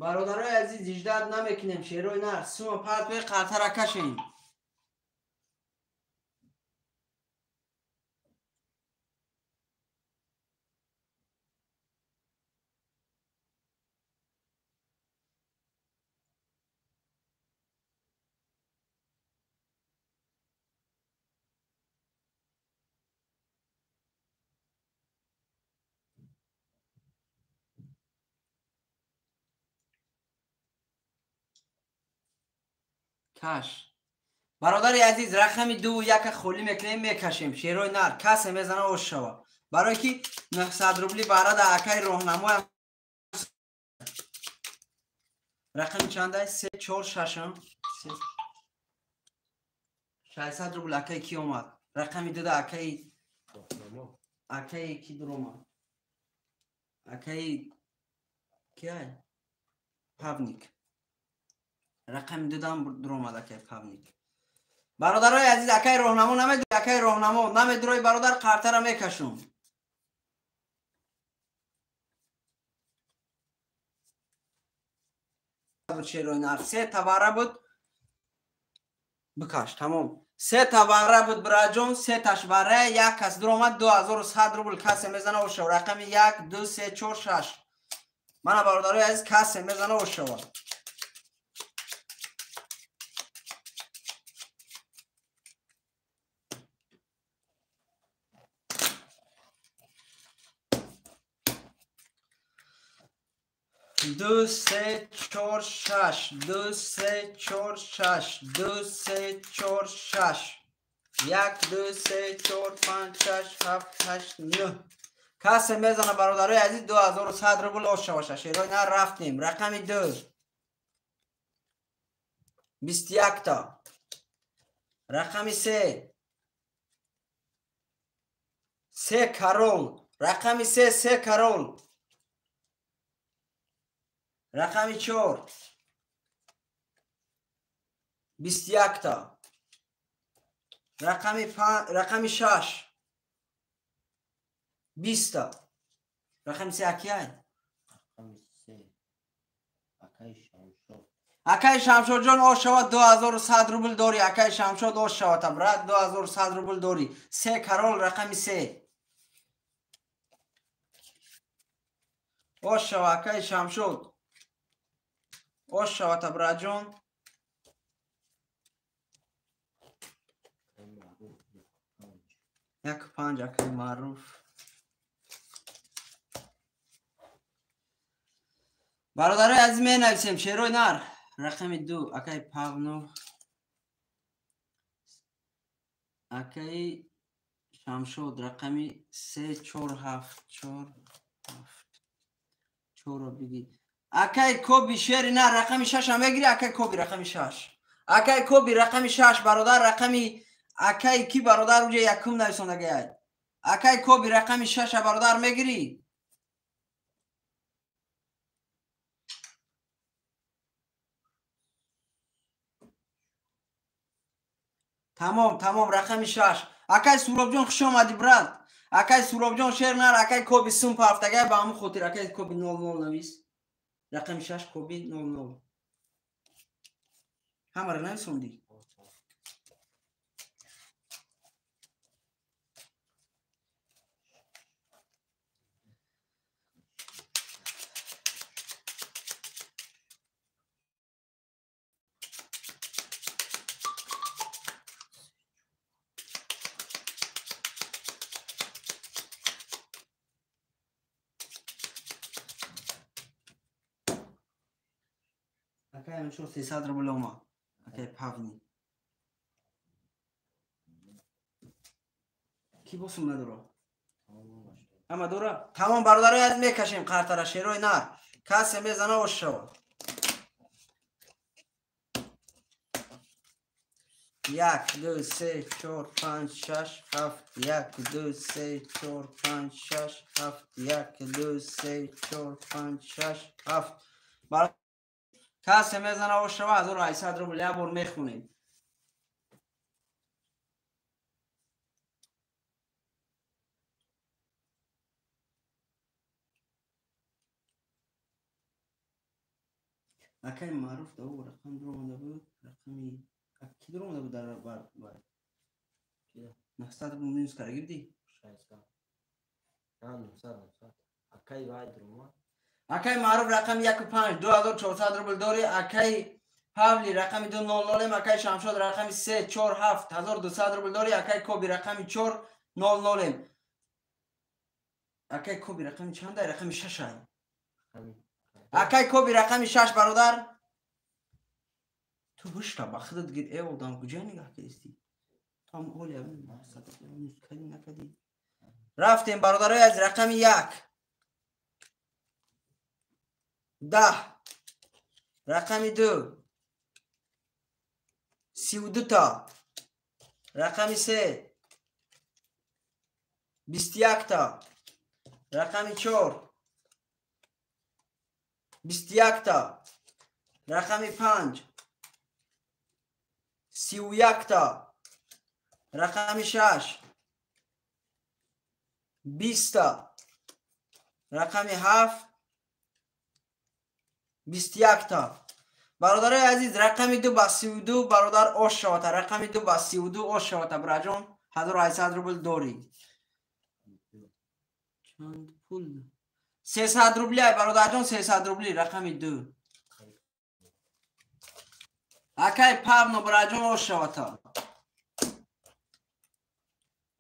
Бародарои азиз, иждат намекунем, шерои нар, сума партуи қартара кашем. Каш. Бародари азиз, рақами 2 яка холӣ мекунем, мекашем. Шерои нар, касе мезана, ош шава. Барое ки 900 рубли барада акаи роҳнамоям. Рақами чанда? 3, 4, 6. 600 рубл акаи ки омад? Рақами 2 да акаи акаи ки дуромад? Акаи киай? Павник. Рақами 2 дам дуромад акаи Павник. Бародарои азиз, акаи роҳнамо намедрои, акаи роҳнамо намедрои, бародар, қартара мекашум. Шерои нар се тавара буд. Бикаш, тамом. Се та вара буд бираҷон, се таш вара, як кас дуромад 2100 рубл касе мезана ошава. Рақами 1 2 3 4 6. Мана бародарои азиз касе мезана ошава. Ду, се, чор, шаш. Ду, се, чор, шаш. Ду, се, чор, шаш. Як, ду, се, чор, панҷ, шаш, ҳафт, ҳашт, нӯҳ. Касе мезана бародарои азиз 2100 рубл ошаваша. Шерои на рафтем. Рақами 2. 21 та. Рақами 3. Се карол. Рақами 3, се карол. Рақами 4. 21 та. Рақами 5, рақами 6. 20 та. Рақами 3 акияй? Рақами 3. Акай Шамшод. Акай Шамшодҷон ошава 2100 рубл дорӣ. Акай Шамшод ошава та брат 2100 рубл дорӣ. Се карол рақами 3. Ошава акай Шамшод. Ошава та браҷон. Як панҷ акай Маъруф. Бародарои азиз менависем шерои нар. Рақами 2 акай Павнов. Акай Шамшод рақами 3 4 7 4 7 4 биги. Акай Коби шери нар рақами 6 ам мегири. Акай Коби рақами 6. Акай Коби рақами 6 бародар рақами акай ки бародар уҷа якум нависондагай. Акай Коби рақами 6 бародар мегири. Тамом, тамом рақами 6. Акай Суробҷон хуш омадӣ брат. Акай Суробҷон шер нар акай Коби сум пафтагай ба ҳамун хотир акай Коби 00 навис. Рақами 6 Коби 00. Ҳамаро нависондӣ? Акай амшо 300 рубл омад. Акай Павни. Ки босум надора? Ҳама дора? Тамом бародарои азиз мекашем қартара шерои нар. Касе мезана ошава. 1 2 3 4 5 6 7 1 2 3 4 5 6 7 1 2 3 4 5 6 7. Касе мезана ошава 1800 рубл як бор мехонем. Акай Маъруф да ӯ рақам дуромада буд, рақами ки дуромада буд дар бар 900 рубл минус карда гирдӣ? 600. На 900, 900. Акай вай дуромад. Акай Маъруф рақами 1 5 2400 рубл дорӣ. Акай Павли рақами 2 00, акай Шамшод рақами 3 4 7 1200 рубл дорӣ. Акай Коби рақами 4 00. Акай Коби рақами чанд? Рақами 6 ай. Акай Коби рақами 6 бародар. Ту ҳушта ба худат гир э одам куҷа нигаҳ кардистӣ? Там оли кадӣ накадӣ. Рафтем бародарои аз рақами 1 10 рақами 2 32 та рақами 3 21 та рақами 4 21 та рақами 5 31 та рақами 6 20 та рақами 7 21 та. Бародарои азиз, рақами 2 ба 32 бародар ош шавата. Рақами 2 ба 32 ош шавата, бираҷон. 1800 рубл дорӣ. Чанд пул? 300 рубли ай бародарҷон, 300 рубли рақами 2. Акай Павно бираҷон ош шавата.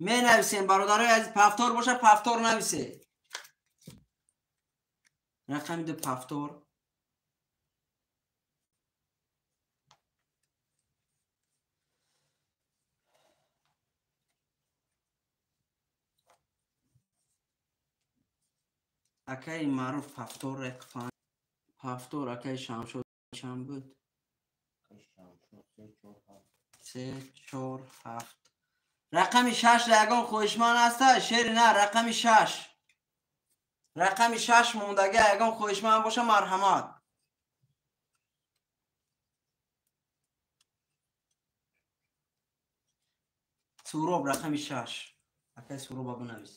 Менависем бародарои азиз, пафтор боша пафтор нависе. Рақами 2 пафтор. Акаи Маъруф пафтор пафтор. Акаи Шамшод чанд буд? 3 4 7. Рақами 6 ягон хоҳишманд ҳаста? Шери на, рақами 6. Рақами 6 мондага ягон хоҳишманд боша, марҳамат. Суроб рақами 6. Акаи Суроба бинавис.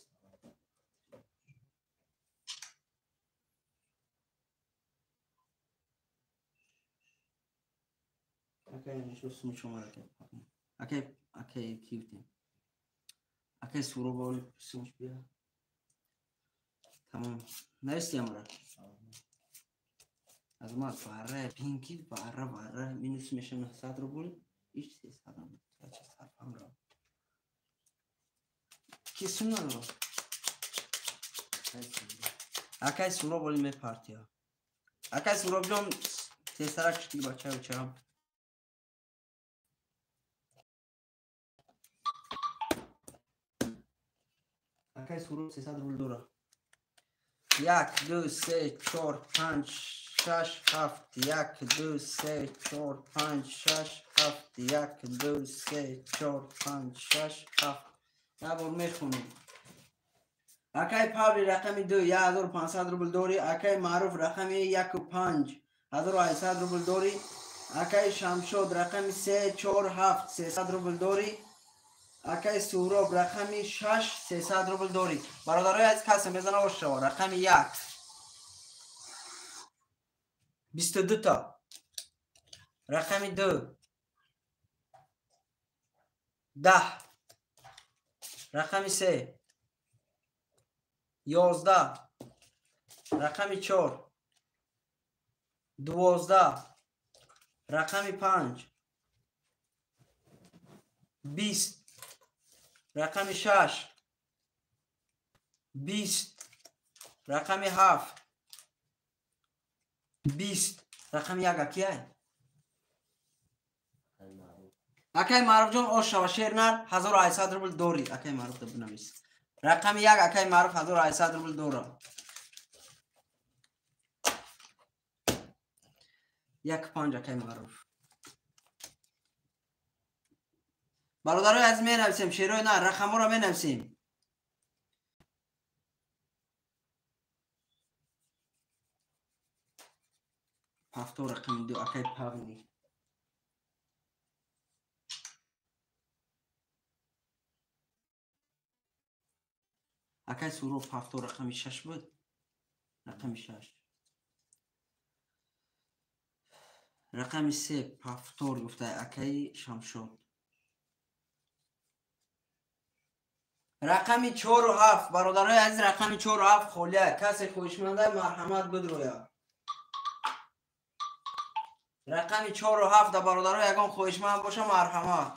Акай акай акай кифтем. Акай Суроба сумш бия. Тамом. Нависти амра. Аз ма бара пинки бара бара минус меша 900 рубл. Иш 300 рубл. Ча сарфам ра. Ки сум надора? Акай Суроб оли ме партия. Акай Суроб ҷон тезтарак шти бача учам. Акай Суроб 300 рубл дора. 1 2 3 4 5 6 7 1 2 3 4 5 6 7 1 2 3 4 5 6 7. Я бор мехонем. Акай Павли рақами 2 1500 рубл дорӣ. Акай Маъруф рақами 1 5 1800 рубл дорӣ. Акай Шамшод рақами 3 4 7 300 рубл дорӣ. Акай Суроб рақами 6 300 рубл дорӣ. Бародарои азиз, касе мезана ош шава. Рақами 1 22 та. Рақами 2 10. Рақами 3 11. Рақами 4 12. Рақами 5 20. Рақами 6 20. Рақами 7 20. Рақами 1 акияй? Акай Маъруфҷон ош шава. Шернар 1800 рубл дорӣ. Акай Маъруф да бинавис. Рақами 1 акай Маъруф 1800 рубл дора. 1 5 акай Маъруф. Бародарои азиз, менависем шерои на, рақамҳоро менависем. Пафтор рақами 2 акай Павни. Акай Суроб пафтор рақами 6 буд. Рақами 6. Рақами 3 пафтор гуфта акай Шамшод. Рақами 4 7 бародарои азиз, рақами 4 7 холия. Касе хоҳишманда марҳамат бидроя. Рақами 4 7 да бародаро ягон хоҳишманд боша марҳамат.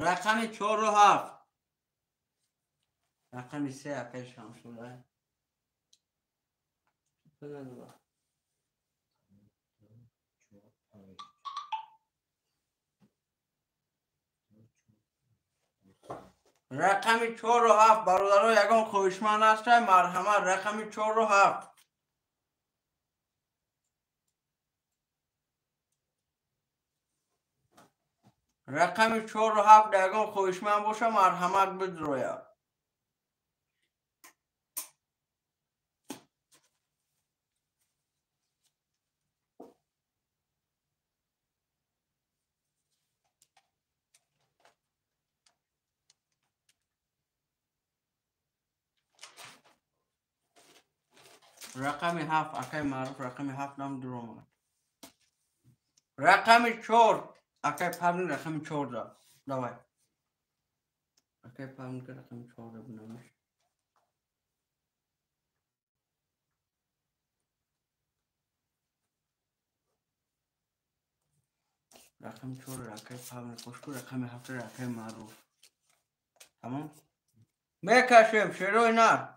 Рақами 4 7. Рақами 3 акай Шамшод. Рақами 4 7 бародаро ягон хоҳишманд ҳаста марҳамат. Рақами 4 7. Рақами 4 7 ягон хоҳишманд боша марҳамат бидроя. Рақами 7 акай Маъруф, рақами 7 нам дуромад. Рақами 4 акай Павлин, рақами 4 да. Давай. Акай Павлин рақами 4 да бинамеш. Рақами 4 акай Павлин қошку, рақами 7 акай Маъруф. Тамом? Мекашем шерои нар.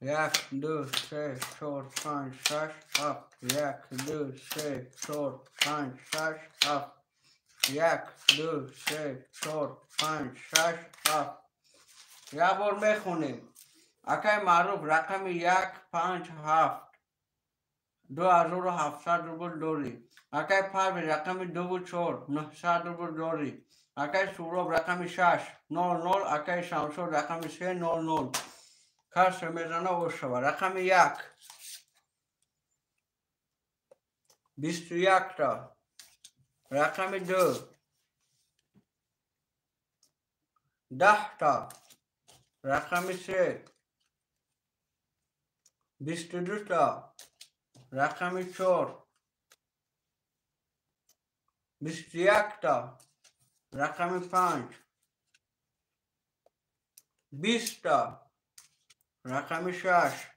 Як, ду, се, чор, панҷ, шаш, ҳафт. Як, ду, се, чор, панҷ, шаш, ҳафт. Як, ду, се, чор, панҷ, шаш, ҳафт. Як бор мехонем. Акай Маъруф рақами 1, 5, 7. 2700 рубл дорӣ. Акай Парвиз рақами 2 4, 900 рубл дорӣ. Акай Суроб рақами 6, 0, 0. Акай Шамшод рақами 3, 0, 0. Кас мезана ошава. Рақами 1. 21 та. Рақами 2. 10 та. Рақами 3. 22 та. Рақами 4. 21 та. Рақами 5. 20 та. Рақами 6.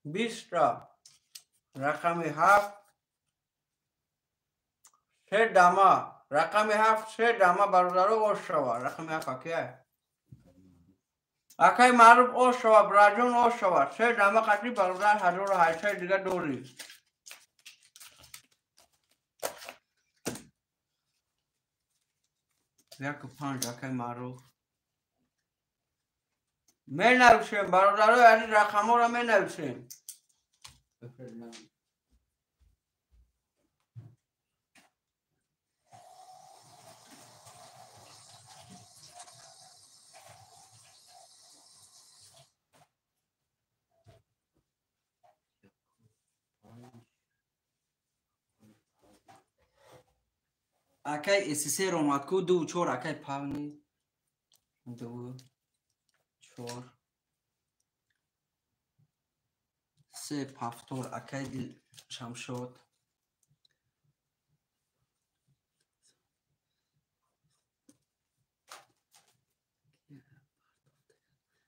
20 та. Рақами 7. 3 дама. Рақами 7 3 дама бародаро ошава. Рақами 7 акай. Акай Маъруф ошава, браҷон ошава. 3 дама қатри бародар 1800 дига дорӣ. Як 5 акай Маъруф. Менависем бародарои азиз, рақамҳоро менависем. Акай СССР омад ку 2 4 акай Павни 2 4 3 пафтор акай Дил Шамшод.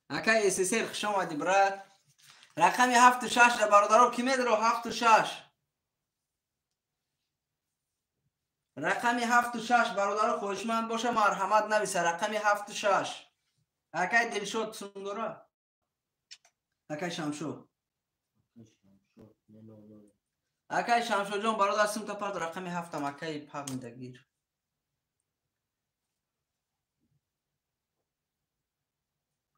Акай СССР хуш омадӣ брат. Рақами 7 6 да бародаро ки медаро 7 6. Рақами 7 6 бародаро хоҳишманд боша марҳамат нависа. Рақами 7 6. Акай Дилшод сундора. Акай Шамшод. Акай Шамшодҷон бародар симта пард рақами 7 акай Павлин дагир.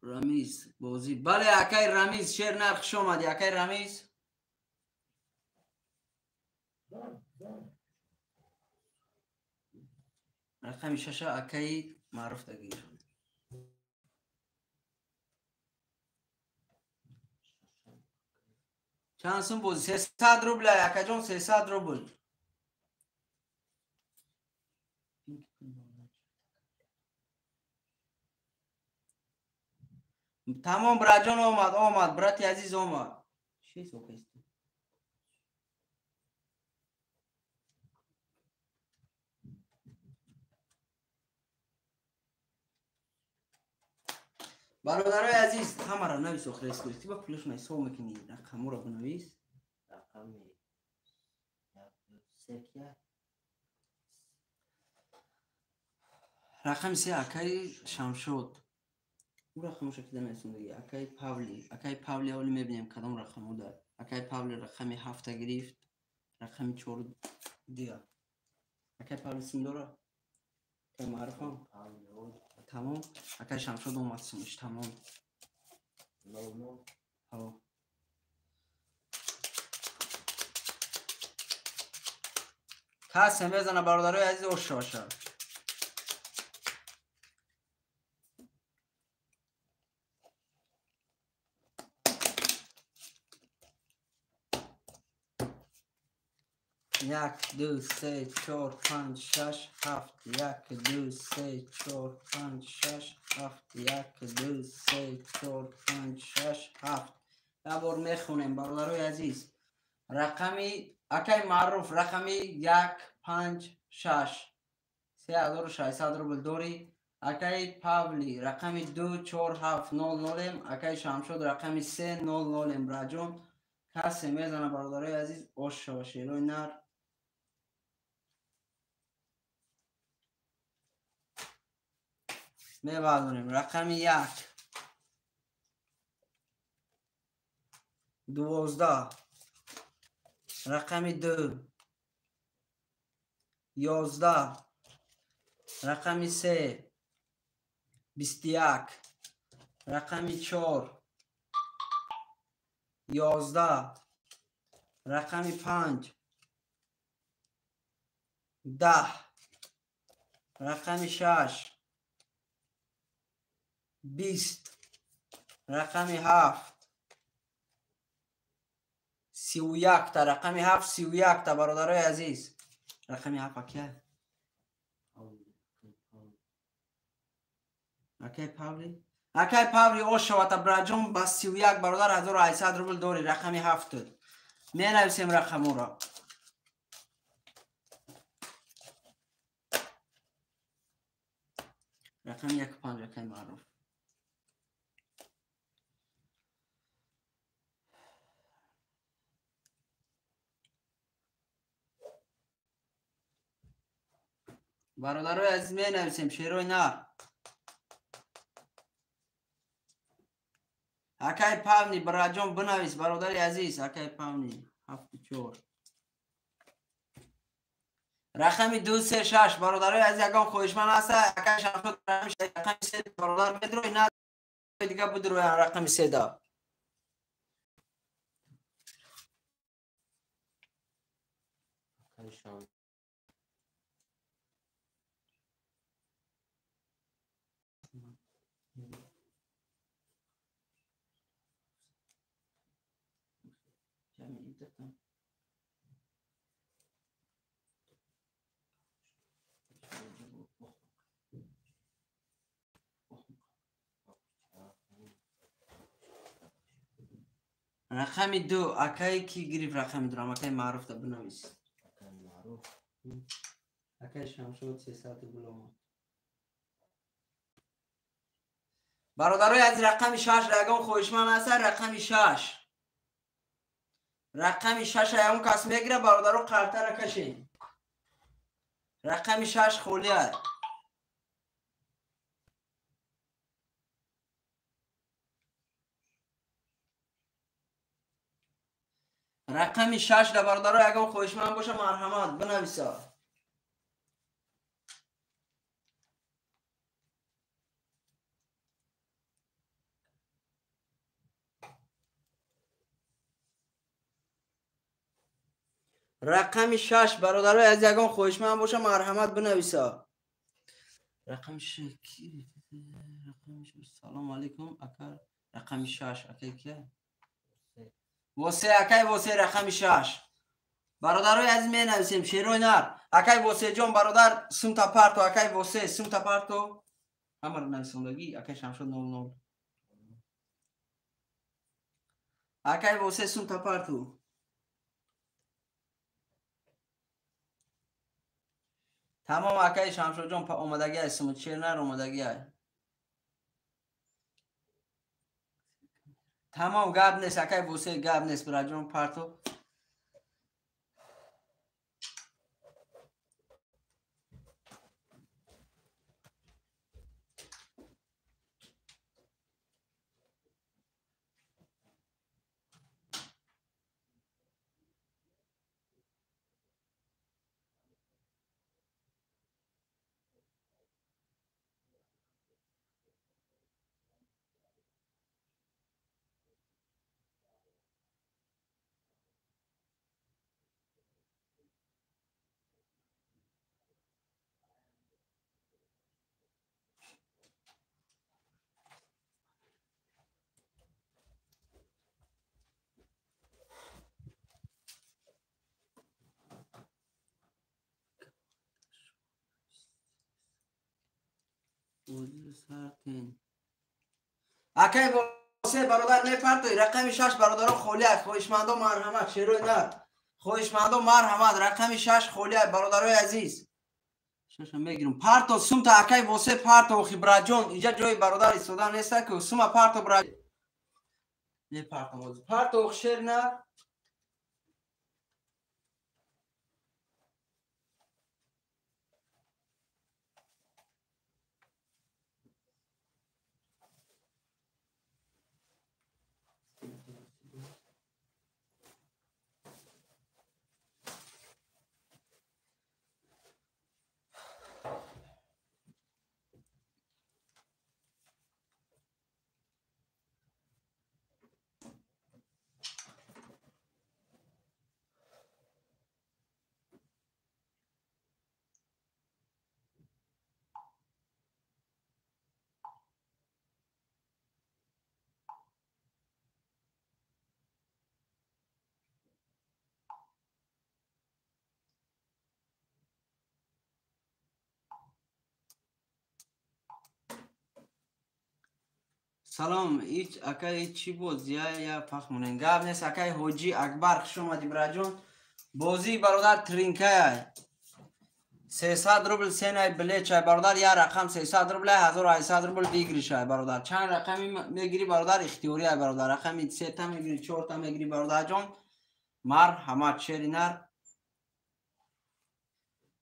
Рамиз бозӣ. Бале акай Рамиз шер нар хуш омадӣ акай Рамиз. Рақами 6 акай Маъруф дагир. Чанд сум бозӣ? 300 рубл акаҷон, 300 рубл. Тамом браҷон омад, омад, брати азиз омад. Чӣ сокаст? Бародарои азиз, ҳамаро навис охирес гирифтӣ ба пулашона ҳисоб мекунӣ. Рақамҳоро бинавис. Рақами 1 2 3 кия? Рақами 3 акай Шамшод. Ӯ рақамоша ки данависем дига. Акай Павли. Акай Павли ҳоли мебинем кадом рақамҳо дар. Акай Павли рақами 7 гирифт. Рақами 4 дига. Акай Павли сим дора? Акай Маъруфам? Тамом. Акай Шамшод омад симиш. Тамом. 0 0. Ҳо. Касе мезана бародарои азиз ошоша. 1 2 3 4 5 6 7 1 2 3 4 5 6 7 1 2 3 4 5 6 7. Як бор мехонем бародарои азиз. Рақами акай Маъруф рақами 1 5 6 3600 рубл дорӣ. Акай Павли рақами 2 4 7 0 0, акай Шамшод рақами 3 0 0. Браҷон касе мезана бародарои азиз, ош шава шерои нар. Мебардорем рақами 1 12, рақами 2 11, рақами 3 21, рақами 4 11, рақами 5 10, рақами 6 20, рақами 7 31 та, рақами 7 31 та бародарои азиз. Рақами 7 акай? Акай Павли? Акай Павли ош шавата браҷон ба 31 бародар 1800 рубл дорӣ, рақами 7. Менависем рақаморо. Рақами 1 5 акай Маъруф. Бародарои азиз менависем шерои нар. Акай Павни браҷон бинавис бародари азиз. Акай Павни 7 4. Рақами 2 3 6 бародарои азиз, ягон хоҳишманд ҳаста? Акай Шамшод рақами 3 бародар медрои, на дига будроян рақами 3 да. Акай Шамшод рақами 2 акай ки гирифт рақами 2 акай Маъруф да бинавис. Акай Маъруф. Акай Шамшод 300 рубл омад. Бародарои аз рақами 6 ягон хоҳишманд ҳаста? Рақами 6. Рақами 6 ягон кас мегира бародаро, қартара кашем. Рақами 6 холӣ аст. Рақами 6 да бародаро ягон хоҳишманд боша марҳамат бинависа. Рақами 6 бародаро аз ягон хоҳишманд боша марҳамат бинависа. Рақами 6 рақами 6. Салом алейкум ака. Рақами 6 акай кия? Восе акай Восе рақами 6. Бародарои азиз менависем шерои нар. Акай Восеҷон бародар сумта парто, акай Восе сумта парто. Ҳамаро нависондагӣ акай Шамшод 00. Акай Восе сумта парто. Тамом акай Шамшодҷон омадагӣ аст, сумут шер нар омадагӣ аст. Тамом гап нест акай Восе, гап нест бираҷон парто. Акай се бародар мепартои рақами 6 бародаро холия. Хоҳишмандо марҳамат, шерои нар. Хоҳишмандо марҳамат, рақами 6 холия бародарои азиз. Шаша мегирам. Парто сумта акай восе парто охи браҷон. Инҷа ҷои бародар истода неста ки сума парто бра. Не парто моз. Парто ох шер нар. Салом, ич акай чӣ бозия я фахмонен. Гап нест акай Ҳоҷӣ Акбар, хуш омадӣ браҷон. Бозии бародар тринкая. 300 рубл сенай билечай бародар, я рақам 300 рубл, 1800 рубл выигрышай бародар. Чанд рақами мегирӣ бародар, ихтиёрия бародар. Рақами 3 та мегирӣ, 4 та мегирӣ бародарҷон. Марҳамат, шери нар.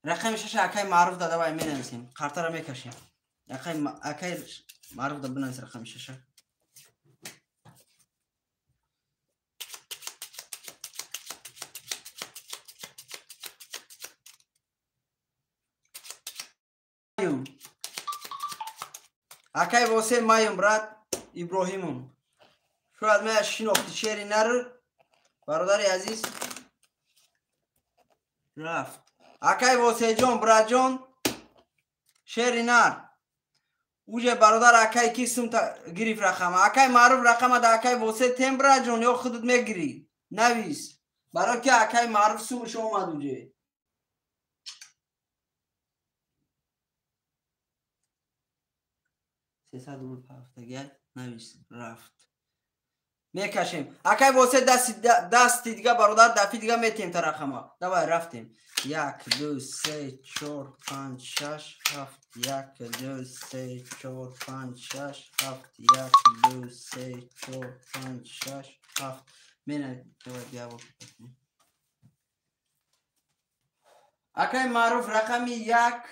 Рақами 6 акай Маъруф да давай менависем. Қартара мекашем. Акай Маъруф да бинавис рақами 6. Акай восе маем брат Иброҳимум. Шояд мая шинохти шери нар бародари азиз рафт. Акай Восеҷон братҷон шери нар. Уже бародар акай ки сумта гирифт рақама. Акай Маъруф рақама да акай Восе тем братҷон ё худат мегирӣ. Навис. Барои ки акай Маъруф сумаш омад уже. 300 рубл ҳафтагия навис рафт. Мекашем. Акай восе дасти дига бародар дафи дига метем та рақама. Давай рафтем. 1 2 3 4 5 6 7 1 2 3 4 5 6 7 1 2 3 4 5 6 7. Мена давай биё. Акай Маъруф рақами 1.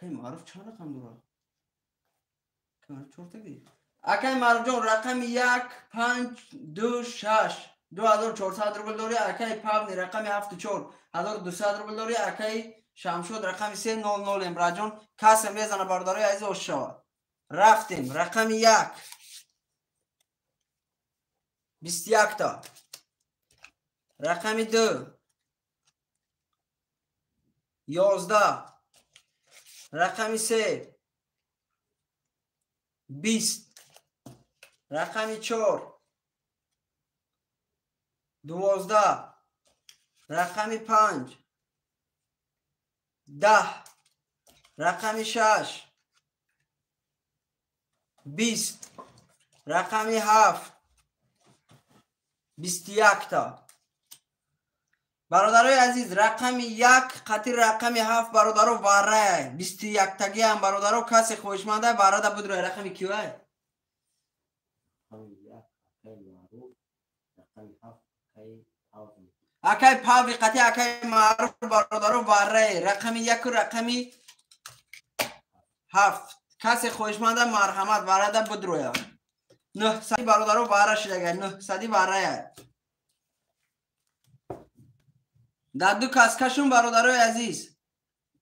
Акай Маъруф чанд рақам дорад? Акай Маъруф 4 та гирифт. Акай Маъруфҷон рақами 1 5 2 6 2400 рубл дорӣ. Акай Павни рақами 7 4 1200 рубл дорӣ. Акай Шамшод рақами 3 0 0 эмраҷон. Касе мезана бародарои азиз ош шавад. Рафтем. Рақами 1 21 та. Рақами 2 11. Рақами 3 20. Рақами 4 12. Рақами 5 10. Рақами 6 20. Рақами 7 21 та. Бародарои азиз, рақами 1 қатир рақами 7 бародаро варай 21 тагиам бародаро, касе хоҳишманда варада будро. Рақами кивай? Акай Павли қати акай Маъруф бародаро варай рақами 1 рақами 7. Касе хоҳишманда марҳамат варада будроя. 900 бародаро вара шидага 900 варая. Дар ду кас кашун бародарои азиз.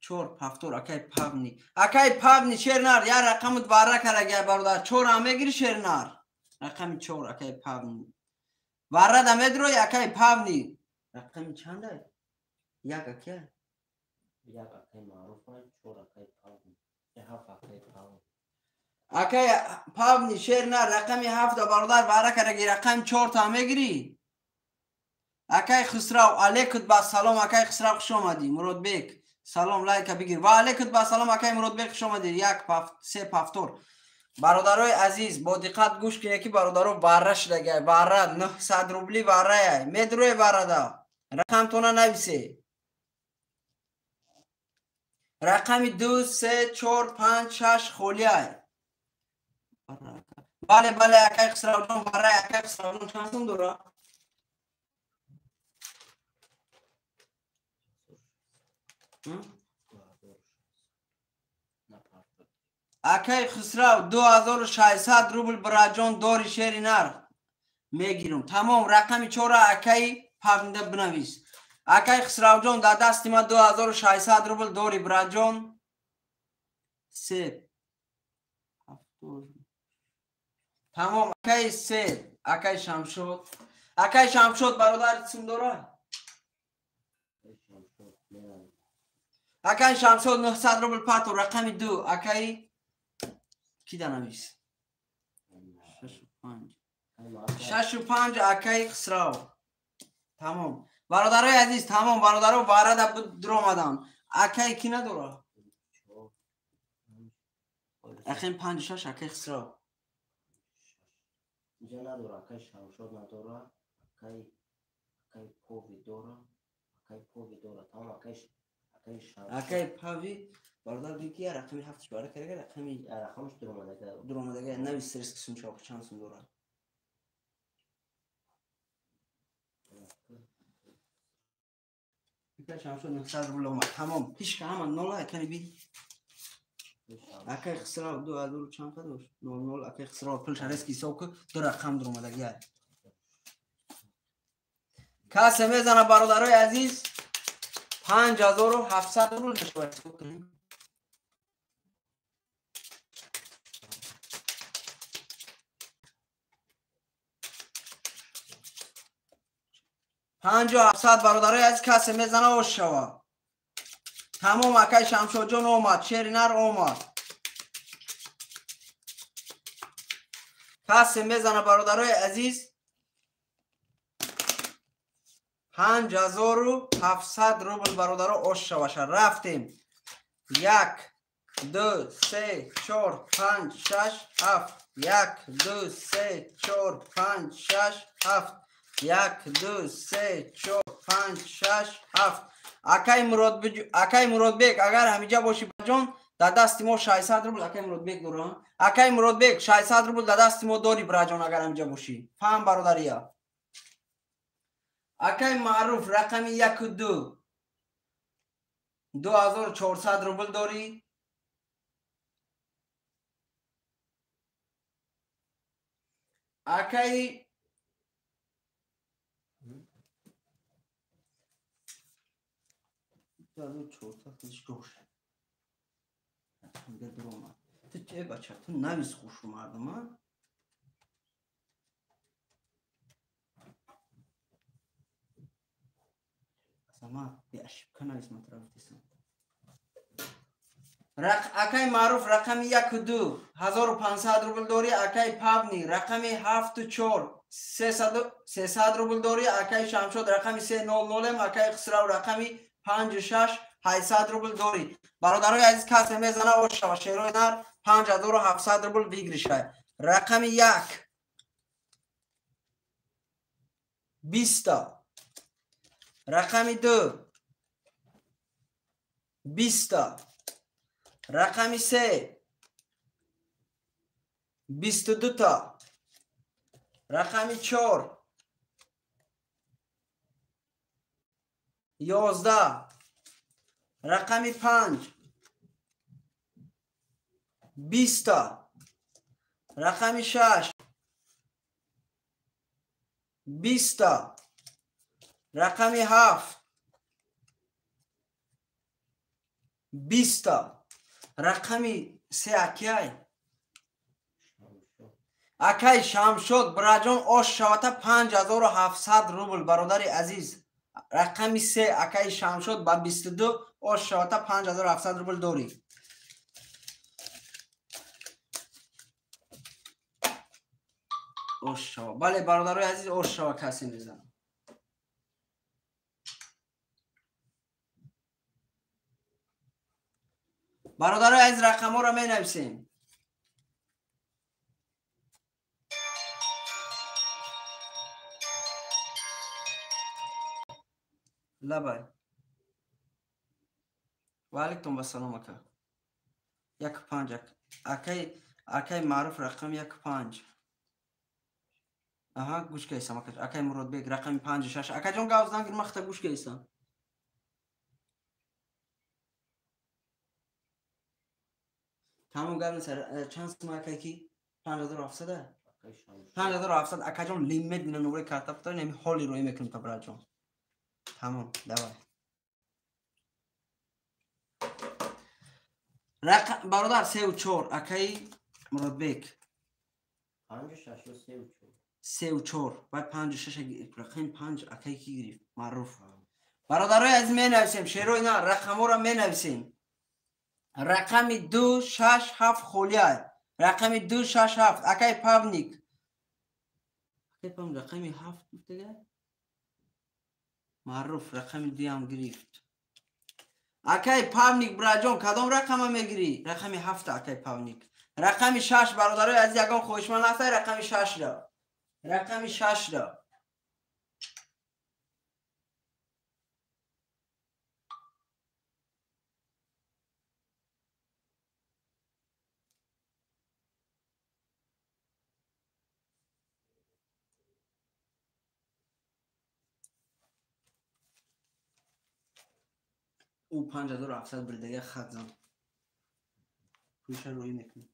4 7 акай Павни. Акай Павни шернар я рақамут вара карага бародар. 4 ҳам мегири шернар. Рақами 4 акай Павни. Вара да медрои акай Павни. Рақами чанда? 1 акай. 1 акай Маъруф, 4 акай Павни. 7 акай Павни. Акай Павни шернар рақами 7 да бародар вара караги рақами 4 та мегири. Акай Хусрав алейкум ба салом. Акай Хусрав хуш омадӣ. Муродбек Салом, лайка бигир. Ва алейкум ба салом, акай Муродбек, хуш омадед. 1 3 повтор. Бародарои азиз, бо диққат гӯш кунед, ки бародаро варра шудагай. Варра 900 рубли варрая. Медурӯе варрада. Рақамтона нависе. Рақами 2 3 4 5 6 холиай. Бале, бале, акай Хусравҷон, варрай, акай Хусравҷон чанд сум дора? Акай Хусрав 2600 рубл бираҷон дори шери нар мегирам. Тамом, рақами 4 акай павнда бинавис. Акай Хусравҷон, дар дасти ма 2600 рубл дори бираҷон. 3 7. Тамом, акай 3, акай Шамшод. Акай Шамшод бародар сум дора? Акай Шамшод 900 рубл пату, рақами 2, акай ки данавис? 6 5. 6 5 акай Хусрав. Тамом. Бародарои азиз, тамом, бародаро варада дуромадам. Акай ки надора? Акай 5 6 акай Хусрав. Инҷа надора, акай Шамшод надора, акай Пови дора, акай Пови дора. Тамом, акай Шамшод. Акай Пави бародар бигӣ я рақами 7 бара карда, рақами рақамш дуромадага. Дуромадага, навис стресс сум чоқ чанд сум дора. Акай Шамшод 900 рубл омад. Тамом, ҳеч ҳама нола акай би. Акай Хусрав 2000 чанд дошт? 00. Акай Хусрав пул шарески ҳисоб ку, ду рақам дуромадага. Касе мезана бародарои азиз 5700 рубл мешавад. 5700 бародарои азиз, касе мезана ош шава. Тамом, акай Шамшодҷон омад, шери нар омад. Касе мезана бародарои азиз 5700 рубл бародаро ош шаваша. Рафтем. 1 2 3 4 5 6 7. 1 2 3 4 5 6 7. 1 2 3 4 5 6 7. Акай Муродбек, агар ҳамиҷа бошӣ баҷон, дар дасти мо 600 рубл акай Муродбек дора. Акай Муродбек 600 рубл дар дасти мо дори браҷон, агар ҳамиҷа бошӣ. Фаҳм бародария. Акай Маъруф рақами 1 2 2400 рубл дорӣ. Акай ту че бача, ту навис хушу мардума. Сама беошибка навис матрафтисам. Акай Маъруф рақами 1 2 1500 рубл дорӣ. Акай Павни рақами 7 4 300 рубл дорӣ. Акай Шамшод рақами 3 0 0, акай Хусрав рақами 5 6 800 рубл дорӣ. Бародарои азиз, касе мезана ош шава. Шерои нар 5700 рубл выигрышай. Рақами 1 20, рақами 2 20, рақами 3 22 та, рақами 4 11, рақами 5 20 та, рақами 6 20 та, рақами 7 20 та, рақами 3 акай. Акай Шамшод браҷон ош шавата 5700 рубл бародари азиз. Рақами 3 акай Шамшод ба 22 ош шавата 5700 рубл дорӣ. Ош шава. Бале бародарои азиз, ош шава касе мезанад. Бародарои азиз, рақамҳоро менависем. Лабай. Ва алайкум вассалом ака. 1-5 акай, акай Маъруф рақами 1-5. Аҳа, гӯш кайсам ака. Акай Муродбек рақами 5-6. Акаҷон, гавз нагир, махта гӯш кайсам. Тамом, гап нест. Чанд сум акай ки? 5700? 5700 акаҷон, лимит на нури карта футор, неми ҳоли рӯй мекунем та браҷон. Тамом, давай. Бародар 3-4 акай Муродбек. 5-6 ё 3-4. 3-4. Баъд 5-6 рақами 5 акай ки гирифт? Маъруф. Бародарои азиз, менависем, шерои на, рақамҳоро менависем. Рақами 2 6 7 холия. Рақами 2 6 7 акай Павник. Акай Павник рақами 7 гуфтага? Маъруф рақами 2 ҳам гирифт. Акай Павник браҷон, кадом рақама мегирӣ? Рақами 7 акай Павник. Рақами 6 бародарои азиз, ягон хоҳишманд ҳастай рақами 6-ро. Рақами 6-ро. Ӯ 5700 бирдага хат зан. Пулша рӯй мекунем.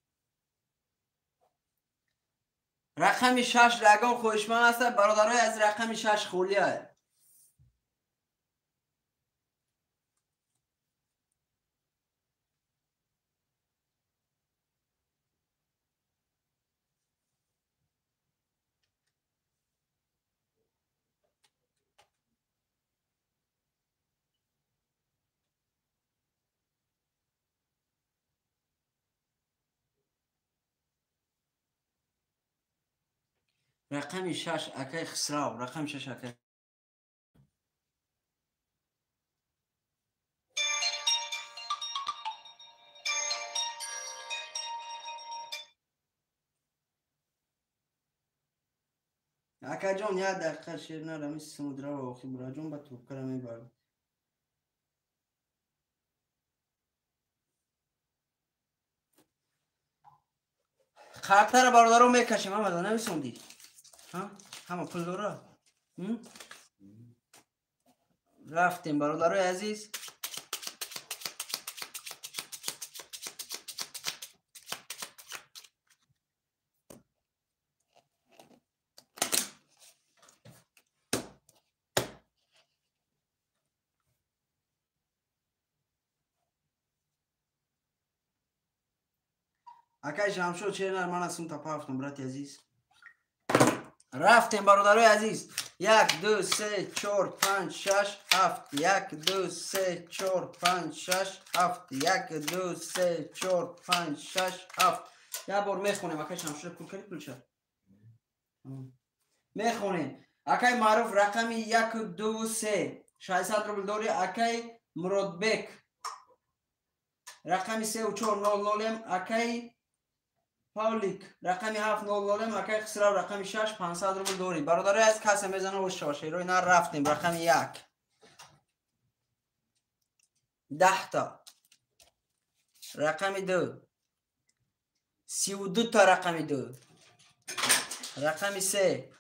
Рақами 6 ягон хоҳишманд ҳаста? Бародарои аз рақами 6 холия. Рақами 6 акай Хисрав, рақами 6 акай. Акаҷон, як дақиқа шер нарами сумудрава охи бураҷон ба трубкара мебард. Картара бародаро мекашем, ҳамада нависондӣ? Ҳама пул дора? Рафтем бародарои азиз. Акай Шамшод, чернар мана сум тапафтум, брати азиз. Рафтем бародарои азиз. 1 2 3 4 5 6 7 1 2 3 4 5 6 7 1 2 3 4 5 6 7. Як бор мехонем, акай Шамшод пул кали пулша. Мехонем. Акай Маъруф рақами 1 2 3 600 рубл дори. Акай Муродбек рақами 3 4 0 0. Акай Павлик рақами 7 0 0. Акай Хисрав рақами 6 500 рубл дори. Бародарои аз каса мезана ошава шерои на рафтем рақами 1 10 та рақами 2 32 та рақами 2 рақами 3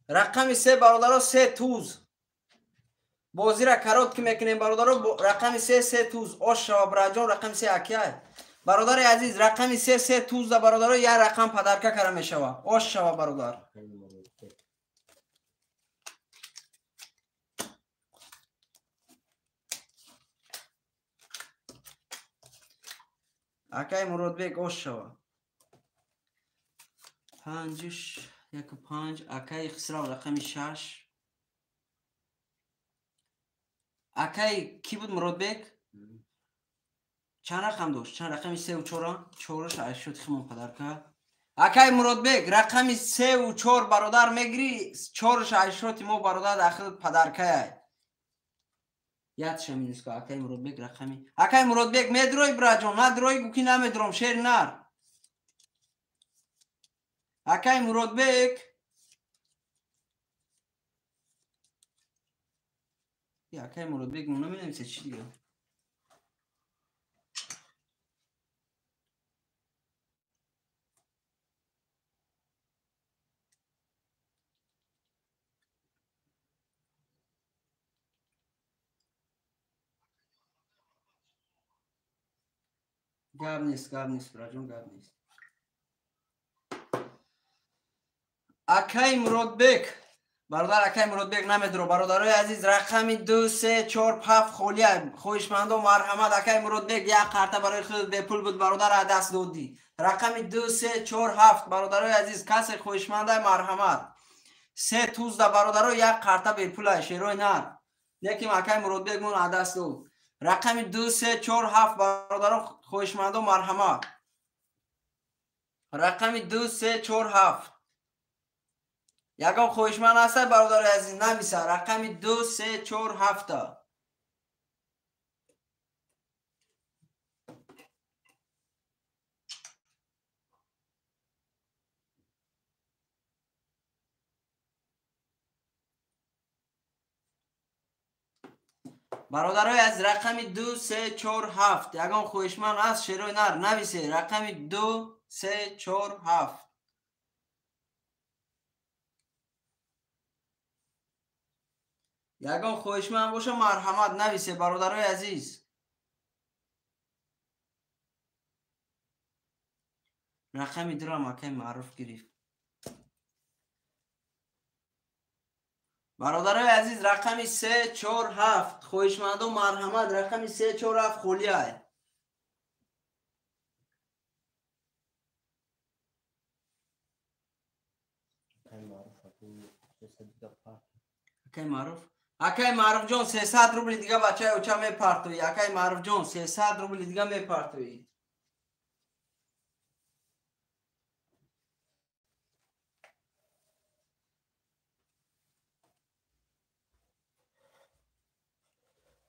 рақами 3 бародаро 3 туз. Бозира короткий мекунем бародаро. Рақами 3 3 туз. Ошава браҷон рақами 3 акай. Бародари азиз, рақами 3 3 туз да бародаро як рақам подарка кара мешава. Ош шава бародар. Акай Муродбек ош шава. 5 1 5 акай Хисрав рақами 6. Акай ки буд Муродбек? Чанд рақам дошт? Чанд рақами 3 ва 4? 4-ш ашуд химон подарка. Акай Муродбек рақами 3 ва 4 бародар мегири, 4-ш ашуд мо бародар дахил подаркая. Ядша минус ка акай Муродбек рақами. Акай Муродбек медрой браҷон, надрой гу ки намедром шер нар. Акай Муродбек. Акай Муродбек мо наменависе чӣ дига? Гап нест, гап нест, браҷон, гап нест. Акай Муродбек, бародар акай Муродбек намедро, бародарои азиз, рақами 2 3 4 7 холия. Хоҳишмандо марҳамат, акай Муродбек як қарта барои худ бепул буд, бародар аз даст додӣ. Рақами 2 3 4 7 бародарои азиз, касе хоҳишмандай марҳамат. Се тузда бародаро як қарта бепула шерои нар. Лекин акай Муродбек мон аз даст дод. Рақами 2 3 4 7 бародаро хоҳишмандо марҳамат. Рақами 2 3 4 7. Ягон хоҳишманд ҳастад бародари азиз нависа. Рақами 2 3 4 7. Бародарои аз рақами 2 3 4 7 ягон хоҳишманд аст шерои нар нависе. Рақами 2 3 4 7. Ягон хоҳишманд боша марҳамат нависе бародарои азиз. Рақами 2-ам акай Маъруф гирифт. Бародарои азиз рақами 3 4 7 хоҳишмандо марҳамат. Рақами 3 4 7 холия. Акай Маъруф, акай Маъруфҷон 300 рубли дига бачаи оча мепартоӣ. Акай Маъруфҷон 300 рубли дига мепартоӣ.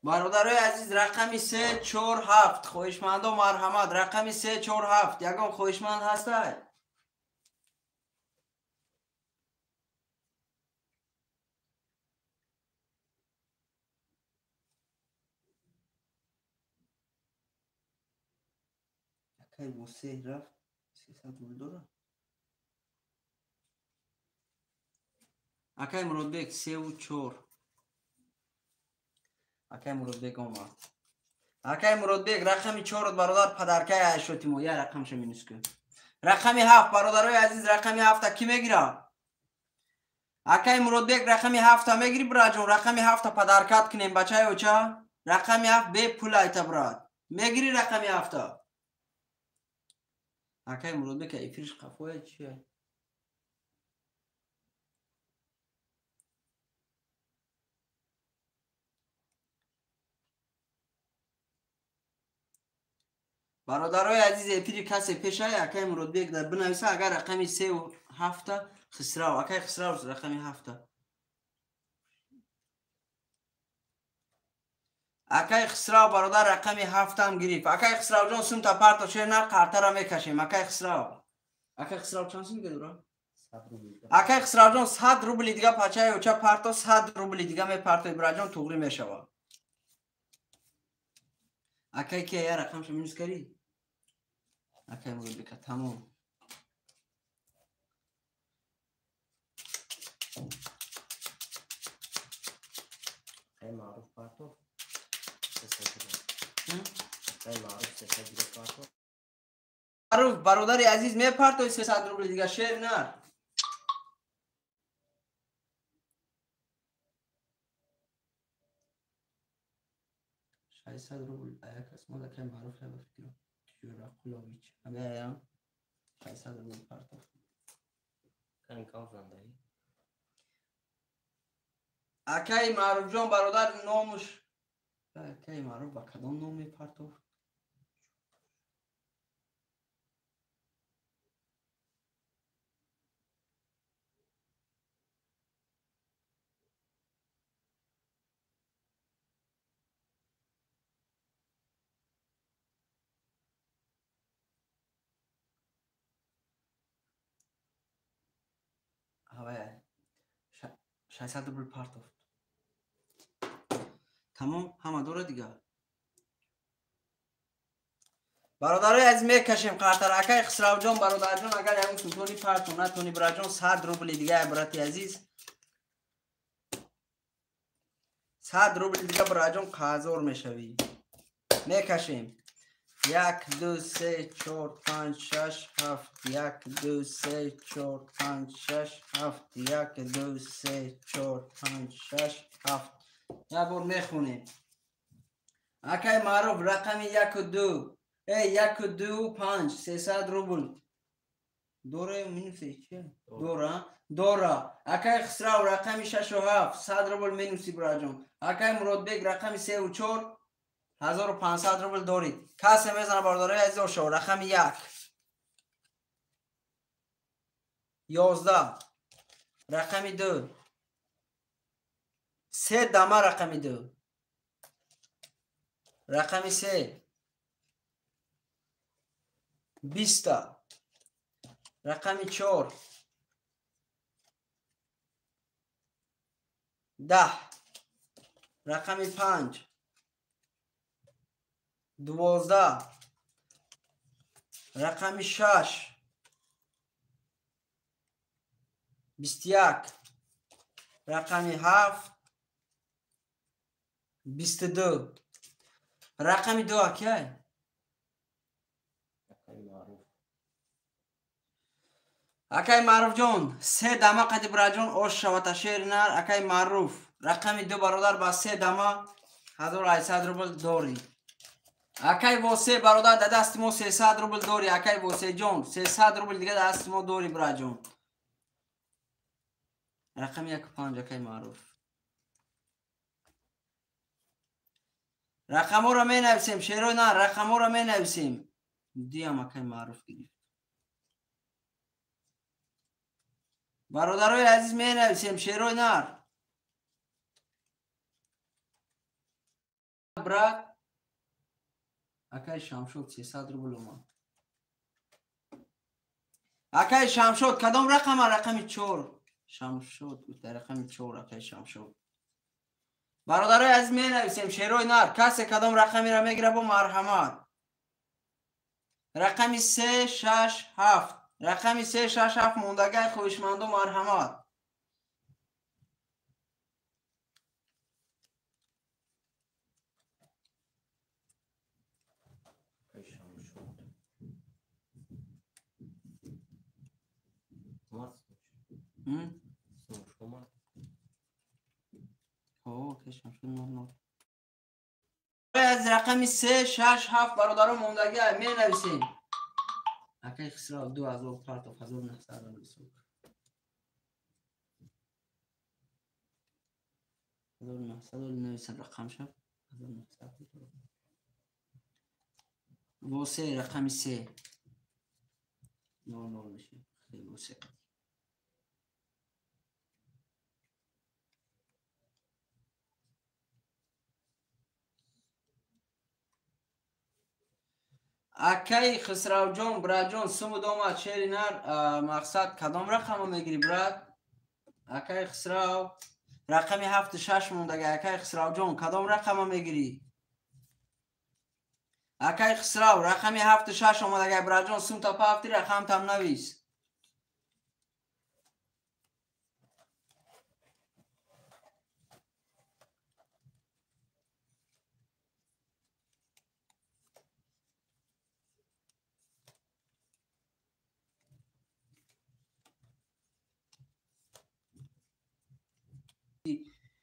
Бародарои азиз рақами 3 4 7 хоҳишмандо марҳамат. Рақами 3 4 7 ягон хоҳишманд ҳастад? Акай бо се рафт 300 рубл дора. Акай Муродбек 3 ва 4. Акай Муродбек омад. Акай Муродбек рақами 4 бародар падаркаи айшоти мо. Я рақамша минус кун. Рақами 7 бародарои азиз, рақами 7 ки мегира? Акай Муродбек рақами 7 мегири браҷон? Рақами 7 падаркат кунем бачаи оча. Рақами 7 бепул айта брат. Мегири рақами 7? Акай Муродбек эфирш қафоя чия? Бародарои азиз эфири касе пешай акай Муродбек дар бинависа. Агар рақами 3 ва 7 Хисрав, акай Хисрав рақами 7. Акай Хисрав бародар рақами 7-ам гирифт. Акай Хисравҷон сумта парто шер нар қартара мекашем. Акай Хисрав. Акай Хисрав чанд сум гирифт? Акай Хисравҷон 100 рубли дига пачаи оча парто 100 рубли дига мепартои браҷон туғри мешава. Акай ки я рақамша минус кари? Акай Муродбека тамом. Акай Маъруф партов 300 рубл. Акай Маъруф 300 рубл партов. Маъруф бародари азиз мепартои 300 рубли дига шер нар. 600 рубл аяк аст мо акай Маъруф ба фикрам. Ҷӯрақулович. Абая 600 рубл партов. Кани кавзандаи. Акай Маъруфҷон бародар номуш. Акай Маъруф ба кадом ном мепартов? 600 рубл партофт. Тамом, ҳама дора дигар. Бародарои азиз, мекашем қартар. Акай Хисравҷон, бародарҷон, агар ягон сумтони парту натони, бираҷон, 100 рубли дига, брати азиз. 100 рубли дига, бираҷон, қазор мешавӣ. Мекашем. 1, 2, 3, 4, 5, 6, 7, 1, 2, 3, 4, 5, 6, 7, 1, 2, 3, 4, 5, 6, 7. Як бор мехонем. Акай Маъруф, рақами 1 2, 1 2 5, 300 рубл. Дора минуси чи? Дора? Дора. Акай Хисрав, рақами 6 7, 100 рубл минуси, бираҷон. Акай Муродбек, рақами 3 4, 1500 рубл дорид. Касе мезана, бародарои азиз, ошо рақами 1 11, рақами 2 3 дама, рақами 2, рақами 3 20, рақами 4 10, рақами 5 12, рақами 6 21, рақами 7 22. Рақами 2 акай? Акай Маъруфҷон, 3 дама қади, бираҷон, ош шавата шери нар. Акай Маъруф, рақами 2, бародар, ба 3 дама 1800 рубл дорӣ. Акай Восе, бародар, дар дасти мо 300 рубл дорӣ. Акай Восеҷон, 300 рубл дига дар дасти мо дорӣ, бираҷон. Рақами 1 5, акай Маъруф. Рақамҳоро менависем, шерои нар, рақамҳоро менависем. Диам акай Маъруф гирифт. Бародарои азиз, менависем, шерои нар. Брат, акай Шамшод 300 рубл омад. Акай Шамшод, кадом рақама? Рақами 4. Шамшод, рақами 4, акай Шамшод. Бародарои азиз, менависем, шерои нар. Касе кадом рақамеро мегира, бо марҳамат. Рақами 3 6 7. Рақами 3 6 7 мондагай, хоҳишмандо, марҳамат. Аз рақами 3 6 7, бародаро, мондагай, менависем. Акай Хисрав 2000 партоф, 1900 рубл. 1900 нависам рақамша. 1900. Восе, рақами 3 0 0 мешавад. Восе. Акай Хисравҷон, бираҷон, сумуд омад, шери нар. Мақсад, кадом рақамро мегирӣ, брат? Акай Хисрав, рақами 7 6 мондага. Акай Хисравҷон, кадом рақамро мегирӣ? Акай Хисрав, рақами 7 6 омадага, бираҷон, сумта пафти, рақамтам навис.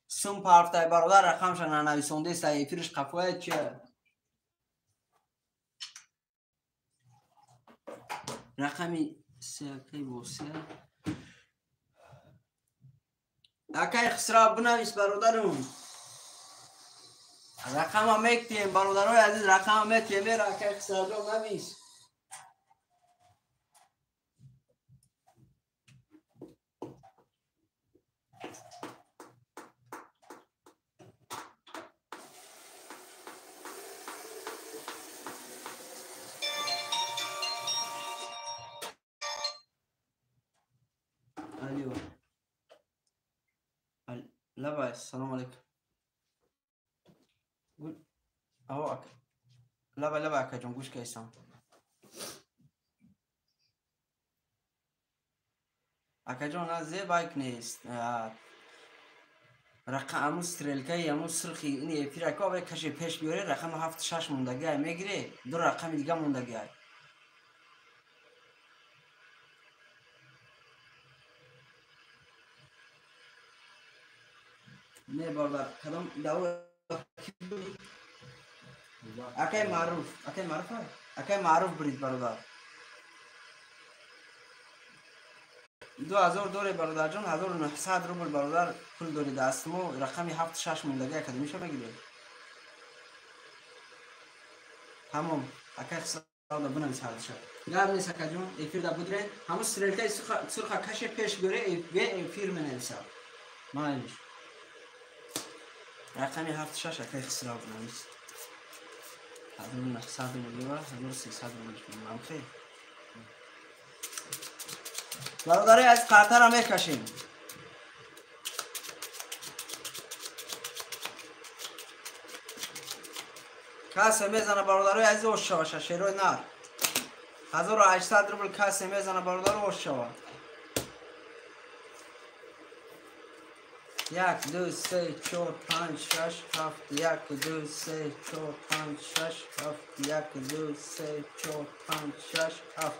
Сум парфтай, бародар, рақамша нанависондеста, эфириш қафоя чи? Рақами 3, акай Восе. Акай Хисрав, бинавис, бародарум. Рақама мектием, бародарои азиз, рақама метием. Мера, акай Хисравҷон, навис. Лабай, салом алейкум. Лабай, лабай, акаҷон, гӯш кайсам. Акаҷон, на зебайк нест. Рақам аму стрелкаи аму сурхи ин эфира ко аве каше пеш биёре, рақами 7-6 мондагиай мегире, ду рақами дига мондагиай. Не бародар, кадом даво акай Маъруф, акай Маъруф, акай Маъруф бурид бародар. 2000 доре бародарҷон, 1900 рубл бародар пул дори даст мо, рақами 7-6 мондаги академиша мегире. Тамом, акай Хисрав бинавис ҳардуша. Гап нест акаҷон, эфирда будре, ҳамун стрелкаи сурха каше пеш биёре, ве эфир менависад. Майлиш. Рақами 7-6 акай Хисрав бинавис. 1900 рубл ва 1300 рубл мамхе. Бародари аз қартара мекашем. Касе мезана бародарои азиз ош шава, шашерои нар. 1800 рубл касе мезана бародаро ош шава. 1, 2, 3, 4, 5, 6, 7, 1, 2, 3, 4, 5, 6, 7, 1, 2, 3, 4, 5, 6, 7.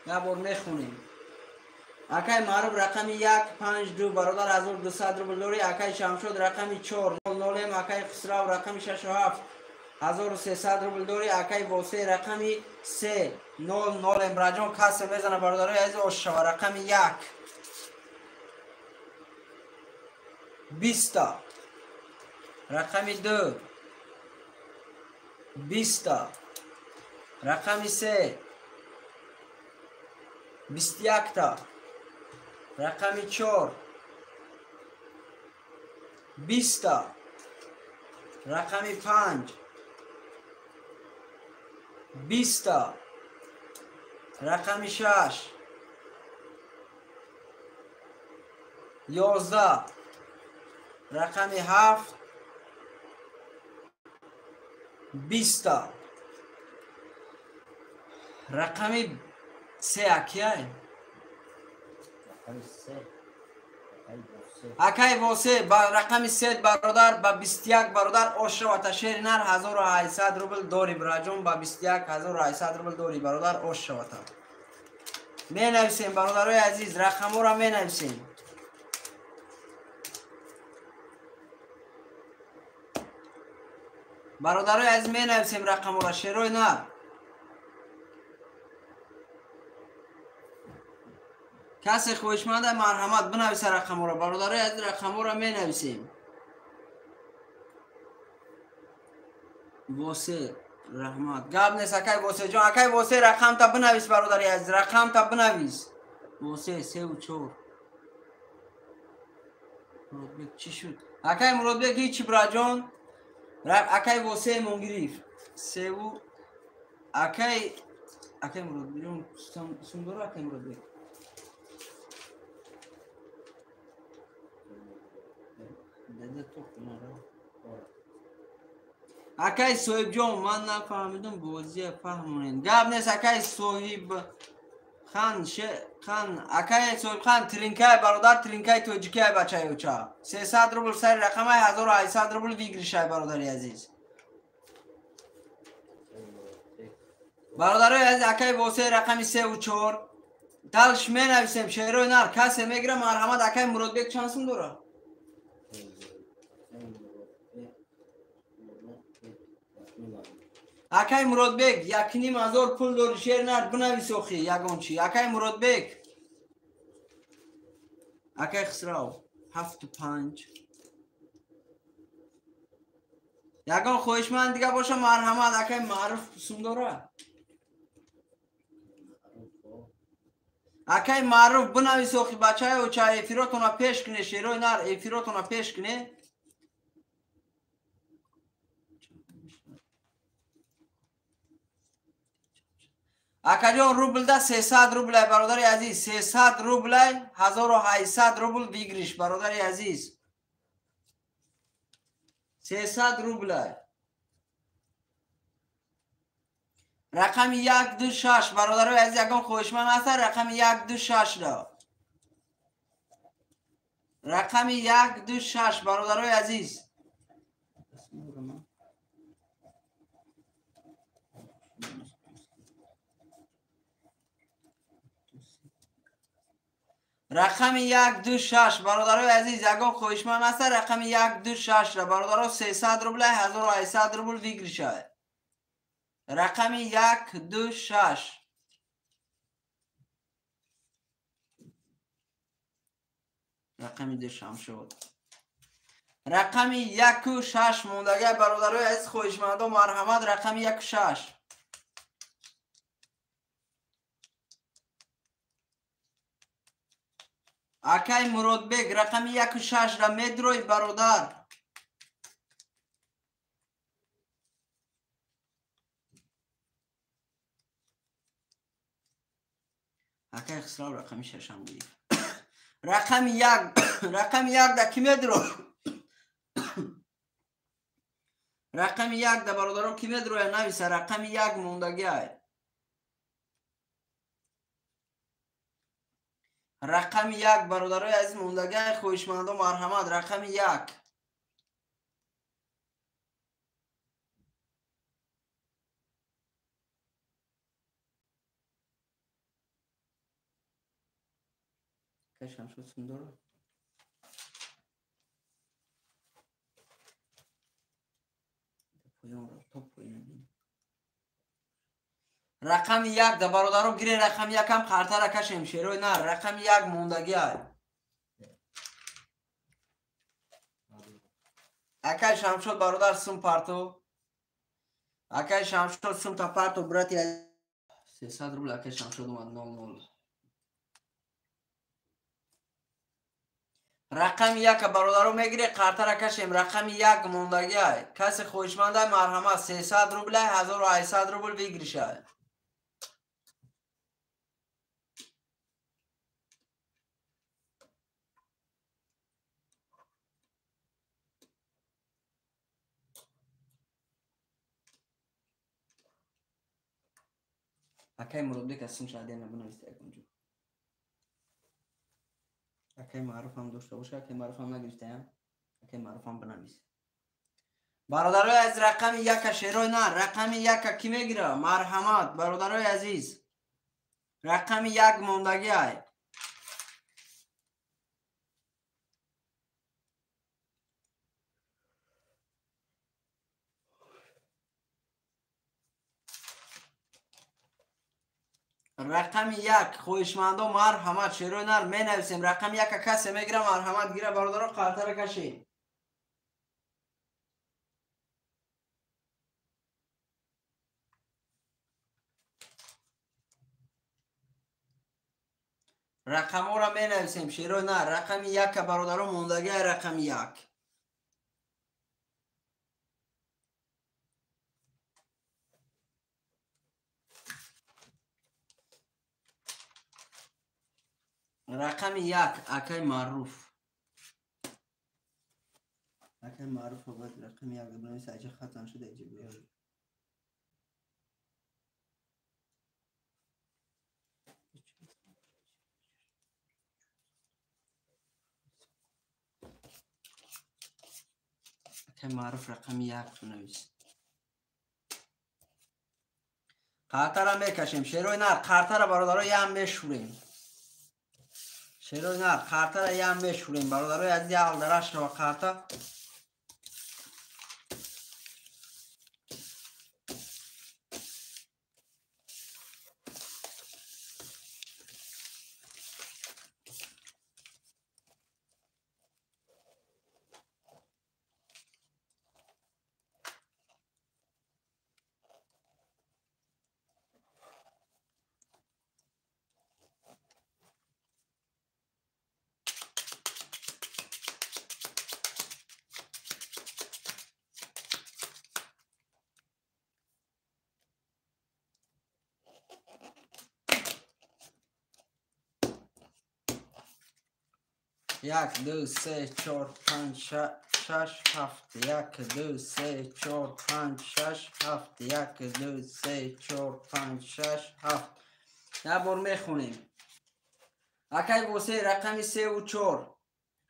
Як бор мехонем. Акай Маъруф рақами 1, 5, 2 бародар 1200 рубл дори. Акай Шамшод рақами 4, 0, акай Хисрав рақами 6, 7, 1300 рубл дори. Акай Восе рақами 3, 0, 0. Эмраҷон касе мезана бародарои азиз ош шава. Рақами 1, 20, рақами 2, 20, рақами 3, 21, рақами 4, 20, рақами 5, 20, рақами 6, 11, рақами 7, 20, рақами 3 акияй. Акай Восе ба рақами 3 бародар ба 21 бародар ош шавата. Шери нар 1800 рубл дори бираҷон, ба 21 1800 рубл дори бародар ош шавата. Менависем бародарои азиз, рақамҳоро менависем. Бародарои азиз менависем рақамҳоро, шерои нар. Касе хоҳишманда марҳамат бинависа рақамҳоро. Бародарои азиз рақамҳоро менависем. Восе раҳмат. Гап нест акай Восеҷон. Акай Восе рақамта бинавис бародари азиз, рақамта бинавис. Восе 3 ва 4. Муродбек чӣ шуд? Акай Муродбек ҳичи бираҷон. Акай Восе мон гирифт. 3 ва акай акай Муродбек сум дора акай Муродбек. Акай Соҳибҷон, ман нафаҳмидам, бозия фаҳмонед. Гап нест акай Соҳибхан, хан, акай Соҳибхан, тринкай бародар, тринкай тоҷикай бачаи оча. 300 рубл сари рақамай, 1800 рубл выигрышай бародари азиз. Бародарои азиз, акай Восе рақами 3 ва 4. Далш менависем, шерои нар, касе мегира марҳамат. Акай Муродбек чанд сум дора? Акай Муродбек, 1500 пул дори, шер нар, бинавис охи, ягон чи. Акай Муродбек. Акай Хисрав, 7 5. Ягон хоҳишманд дига боша марҳамат. Акай Маъруф сум дора? Акай Маъруф бинавис охи бачаи оча, эфиротона пеш куне, шерои нар, эфиротона пеш куне. Акаҷон рублда 300 рублай бародари азиз, 300 рублай, 1800 рубл выигрыш бародари азиз. 300 рублай. Рақами 1 2 6 бародарои азиз, ягон хоҳишманд ҳаста рақами 1 2 6 ро. Рақами 1 2 6 бародарои азиз. Рақами 1 2 6 бародарои азиз, ягон хоҳишманд ҳаста рақами 1 2 6 ро бародаро 300 рубл 1800 рубл выигрыш. Рақами 1 2 6. Рақами 2 Шамшод. Рақами 1 6 мондага бародарои азиз, хоҳишмандо марҳамат, рақами 1 6. Акай Муродбек рақами 1 6 ра медрой бародар. Акай Хисрав рақами 6 ҳам гирифт. Рақами 1, рақами 1 да ки медро? Рақами 1 да бародаро ки медроя нависа, рақами 1 мондагиай. Рақами 1 бародарои азиз мондагиай, хоҳишмандо марҳамат, рақами 1. Шамшод сундора. Рақами 1 да бародаро гире, рақами 1 ҳам қартара кашем, шерои нар, рақами 1 мондагиай. Акай Шамшод бародар сум парто. Акай Шамшод сум та парто брати. 300 рубл акай Шамшод омад 00. Рақами 1 бародаро мегире, қартара кашем, рақами 1 мондагиай. Касе хоҳишмандай марҳамат, 300 рубл 1800 рубл выигрышай. Акай Муродбек аз сум шадена бинависта яконҷо. Акай Маъруф ҳам дошта боша, акай Маъруф ҳам нагирифтаям, акай Маъруф ҳам бинавис. Бародарои азиз, рақами 1 шерои нар, рақами 1 ки мегира? Марҳамат, бародарои азиз. Рақами 1 мондагиай. Рақами 1 хоҳишмандо марҳамат, шерои нар менависем. Рақами 1 касе мегира марҳамат гира бародаро, қартара кашед. Рақамҳоро менависем, шерои нар. Рақами 1 бародаро мондагиай, рақами 1. Рақами 1 акай Маъруф. Акай Маъруф бояд рақами 1 бинависа, аҷа хатам шуда иҷа биёр. Акай Маъруф рақами 1 бинавис. Қартара мекашем, шерои нар, қартара бародаро ям мешӯрем. Шерои нар, қартара ям мешӯрем, бародарои азиз, ялдарашро қарта. 1 2 3 4 5 6 7 1 2 3 4 5 6 7 1 2 3 4 5 6 7. Як бор мехонем. Акай Восе рақами 3 ва 4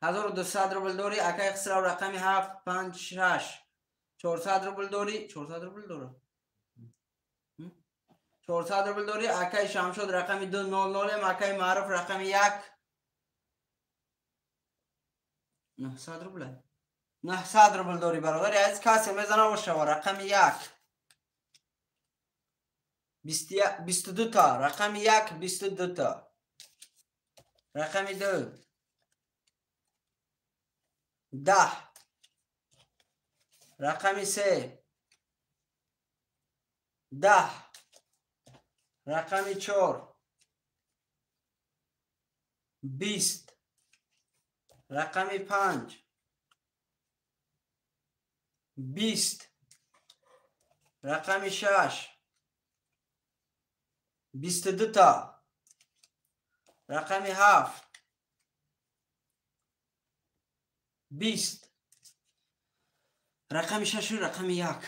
1200 рубл дорӣ. Акай Хисрав рақами 7 5 6 400 рубл дорӣ. 400 рубл дора. 400 рубл дорӣ. Акай Шамшод рақами 2 0 0. Акай Маъруф рақами 1 900 рубл. 900 рубл дорӣ бародари азиз. Касе мезана бошава рақами 1 22 та. Рақами 1 22 та. Рақами 2 10. Рақами 3 10. Рақами 4 20. Рақами 5 20. Рақами 6 22 та. Рақами 7 20. Рақами 6 рақами 1.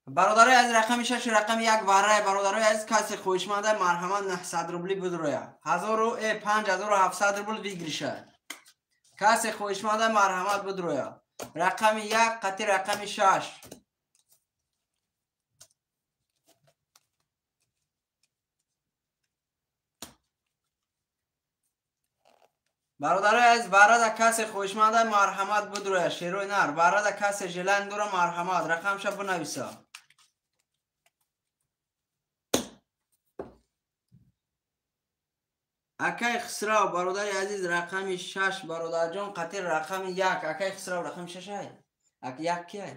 Бародарои азиз, рақами 6 рақами 1 варай. Бародарои азиз, касе хоҳишманда марҳамат 900 рубли бидроя. 5700 рубл выигрыша. Касе хоҳишманда марҳамат бидроя. Рақами 1 қати рақами 6. Бародарои азиз, барада касе хоҳишманда марҳамат бидроя. Шерои нар барада касе желан дора марҳамат рақамша бинависа. Акай Хисрав бародари азиз рақами 6 бародарҷон қати рақами 1. Акай Хисрав рақами 6 ай. Ак 1 ки ай?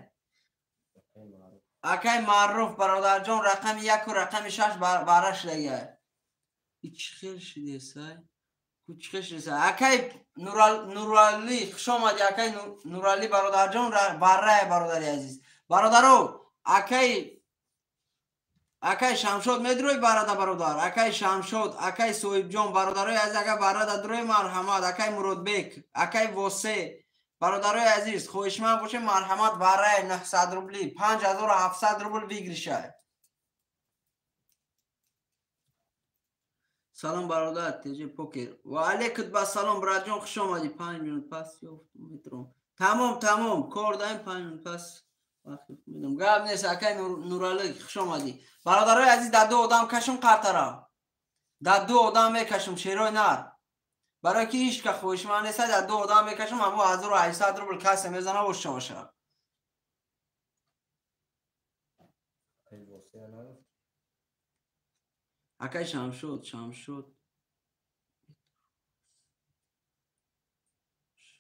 Акай Маъруф бародарҷон рақами 1 ва рақами 6 бара шудагай. Ич хел шудесай? Кучхел шудесай? Акай Нуралли хуш омадӣ. Акай Нуралли бародарҷон барай бародари азиз. Бародаро, акай Шамшод медрои барада бародар. Акай Шамшод, акай Соҳибҷон бародарои азиз, ака барада дрои марҳамат. Акай Муродбек, акай Восе бародарои азиз, хоҳишманд боше марҳамат барай 900 рубли 5700 рубл выигрыша. Салом бародар, ТЖ Покер. Ва алейкум ассалом братҷон, хуш омадӣ. 5 минут пас ёфтум метром. Тамом, тамом, кор даем 5 минут пас. Гап нест, акай Нуралӣ, хуш омадӣ. Бародарои азиз, дар ду одам кашум қартара. Дар ду одам мекашум шерои нар. Барои ки ҳеч ка хоҳишманд нест, дар ду одам мекашум, ҳамо 1800 рубл касе мезана бошта боша. Акай Шамшод, Шамшод.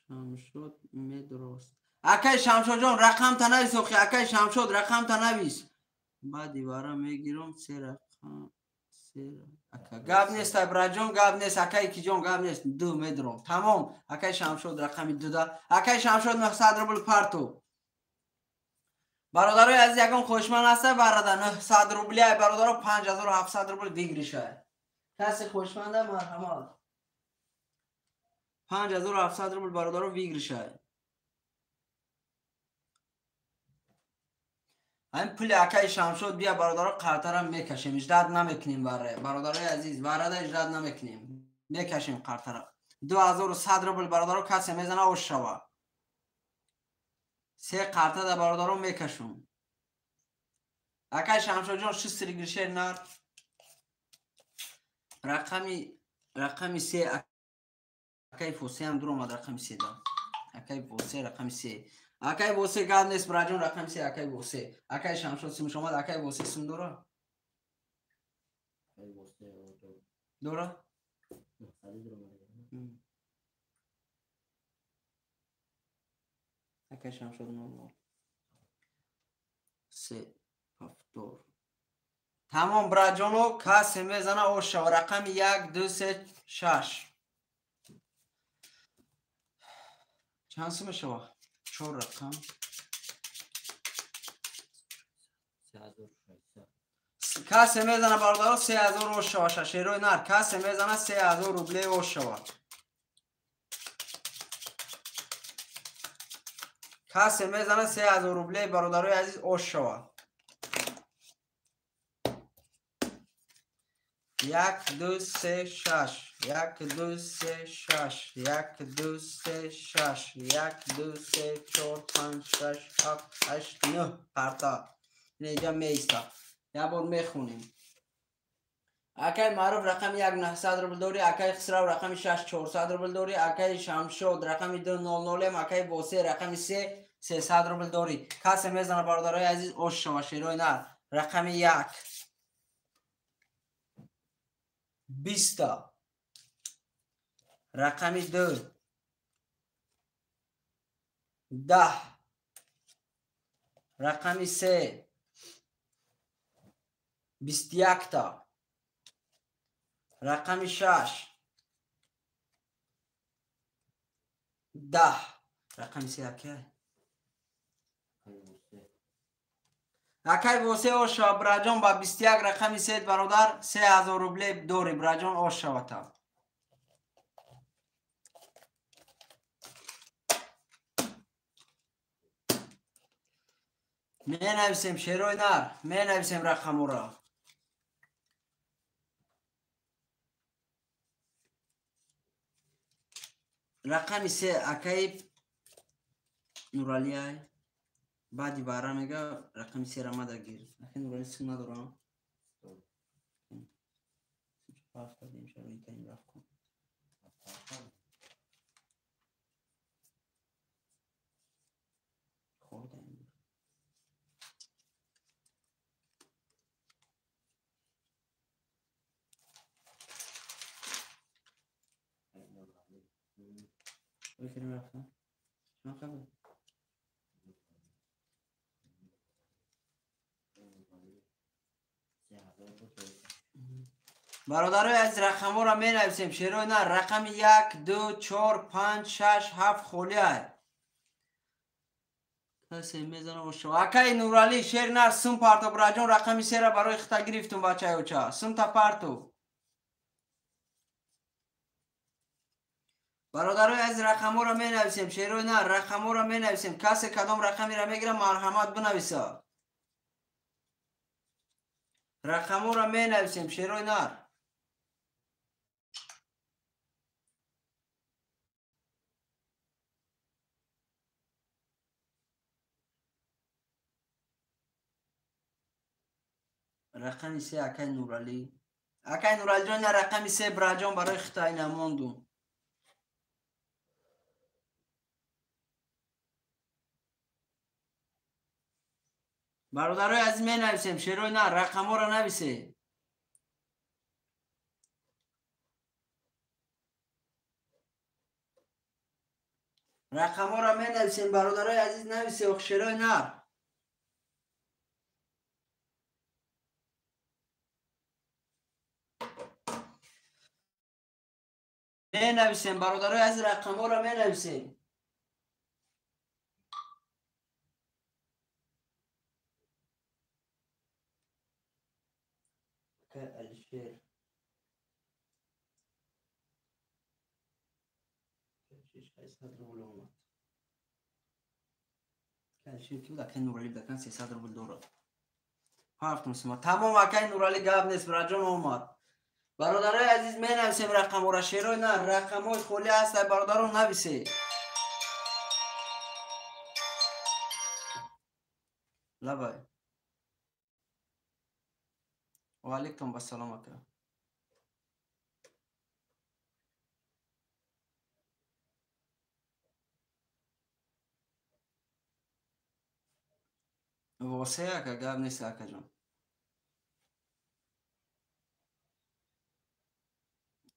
Шамшод медрост. Акай Шамшодҷон рақам танавис охи. Акай Шамшод рақам танавис. Баъди вара мегирам се рақам се. Ака гап нест ай браҷон, гап нест акай киҷон, гап нест. Ду медром. Тамом. Акай Шамшод рақами 2 да. Акай Шамшод 900 рубл парту. Бародарои азиз, ягон хоҳишманд ҳаста барада 900 рубли ай бародаро 5700 рубл выигрыша. Касе хоҳишманда марҳамат. 5700 рубл бародаро выигрыша. Ҳамин пули акаи Шамшод бия бародаро қартара мекашем, иждат намекунем баре. Бародарои азиз, барада иждат намекунем. Мекашем қартара. 2100 рубл бародаро касе мезана ош шава. Се қарта да бародаро мекашум. Акаи Шамшодҷон 6 ригришер нар. Рақами 3 акаи Фосе ҳам дур омад рақами 3 да. Акаи Фосе рақами 3. Акай Восе гап нест браҷон рақами 3 акай Восе. Акай Шамшод симш омад, акай Восе сим дора? Дора? Акай Шамшод 00 3 7. Тамом браҷоно, касе мезана ошава рақами 1 2 3 6. Чанд сум мешава? 4 рақам. 3600. Касе мезана бародаро 3000 ошава шашерои нар. Касе мезана 3000 рубле ошава. Касе мезана 3000 рублей бародарои азиз ош шава. 1 2 3 6 1 2 3 6 1 2 3 6 1 2 3 4 5 6 7 8 9 парта. Инҷа меиста. Як бор мехонем. Акай Маъруф рақами 1 900 рубл дорӣ, акай Хисрав рақами 6 400 рубл дорӣ, акай Шамшод рақами 2 00, акай Босе рақами 3 300 рубл дорӣ. Касе мезана бародарои азиз ош шава шерои нар. Рақами 1 20, рақами 2 10, рақами 3 21, рақами 6 10, рақами 3 акай. Акай Восе ош шава браҷон ба 21 рақами 3 бародар 3000 рубле дорӣ браҷон ош шавата. Менависем шерои нар, менависем рақамуро. Рақами 3 акай Нуралиай. Баъди бара мега рақами 3 рамада гир. Акай Нурали сим надорам. Бародарои азиз рақамҳоро менависем шерои нар. Рақами 1 2 4 5 6 7 холиай. Касе мезана ошо. Акай Нурали шер нар сум парто браҷон рақами 3-ра барои хита гирифтум бачаи оча. Сум та парту. Бародарои азиз рақамҳоро менависем шерои нар. Рақамҳоро менависем. Касе кадом рақамеро мегира марҳамат бинависа. Рақамҳоро менависем шерои нар. Рақами 3 акай Нурали. Акай Нуралиҷон на рақами 3 браҷон барои хитай намонду. Бародарои азиз менависем шерои нар, рақамҳоро нависе. Рақамҳоро менависем бародарои азиз нависе ох шерои нар. Менависем бародарои азиз рақамҳоро менависем. Алишер 600 рубл омад. Алишер ки буд? Акай Нурали буд, акан 300 рубл дорад. Ҳафтум сума. Тамом акай Нурали гап нест, браҷон омад. Бародарои азиз менависем рақамҳоро шерои нар. Рақамҳои холӣ ҳаст, бародарон нависе. Лабай. Ва алайкум ассалом ака. Восе ака гап нест акаҷон.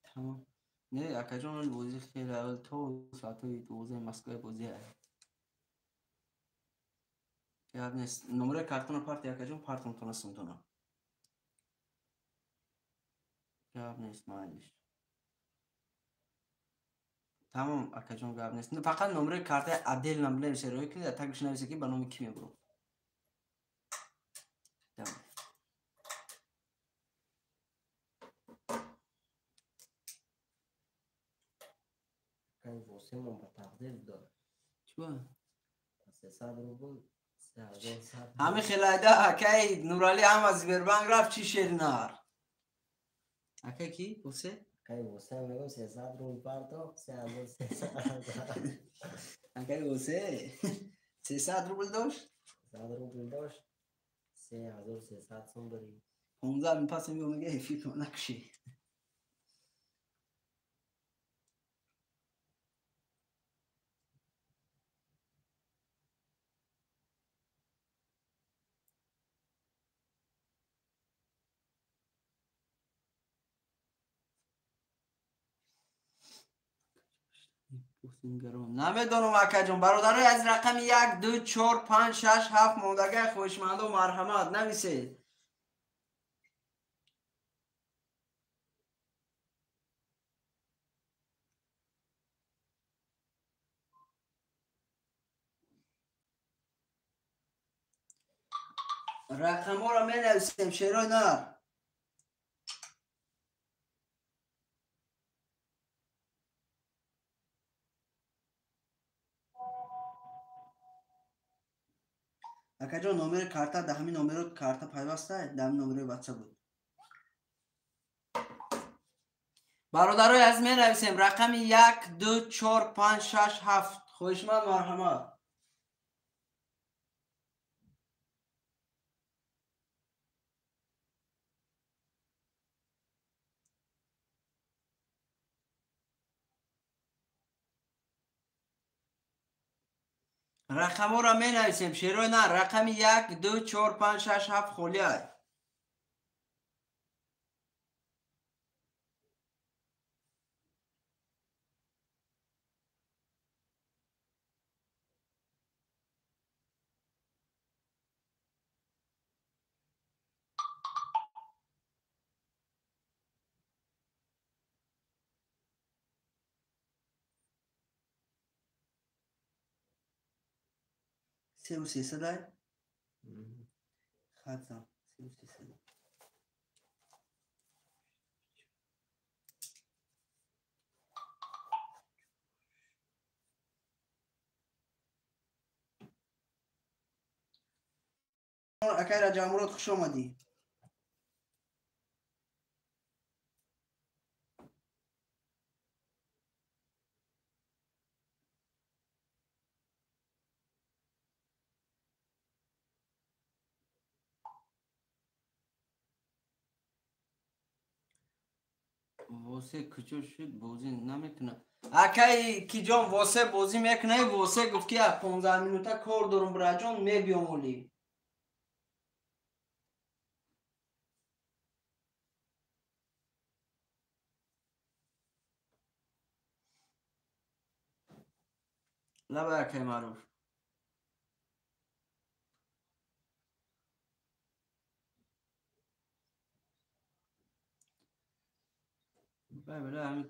Тамом. Не акаҷон бозӣ хеле аввал то соатҳои 12 Москва бозӣ ай. Гап нест. Номери картона парти акаҷон партонтона сумтона. Гап нест майлиш. Тамом акаҷон гап нест. Фақат номери картаи отдельно бинависе роӣ кунед, тагш нависе ки ба номи кӣ мебурам. Тамом. Акай Восемон ба тақдир дод. Чӣ? 300 рубл. 3100. Ҳами хелайда акай Нуралӣ ҳам аз Сбербанк рафт, чӣ шери нар? Акай ки? Восе? Акай Восе мегӯм 300 рубл пардохт, 3300. Акай Восе 300 рубл дошт? 300 рубл дошт. 3300 сом бари. 15 мин пас мега эфир накушӣ. Намедонам акаҷон, бародарои аз рақами 1 2 4 5 6 7 мондагай хоҳишмандо марҳамат нависед. Рақамҳоро менависем шерои нар. Акаҷон, номери карта да ҳамин номеро карта пайваста, да ҳамин номерои ватсап буд. Бародарои аз менависем рақами 1 2 4 5 6 7. Хоҳишманд марҳамат. Рақамҳоро менависем шерои нар. Рақами 1 2 4 5 6 7 холӣ ай. Севу сесадай? Хатам. Севу сесадай. Акай Раҷабмурод, хуш омадӣ. Восе куҷо шуд, бозӣ намекунад. Акай киҷон, Восе бозӣ мекунад. Восе гуфт ки 15 минута кор дорум, бираҷон, мебиём олӣ. Лабай акай Маъруф. Вай била ҳамин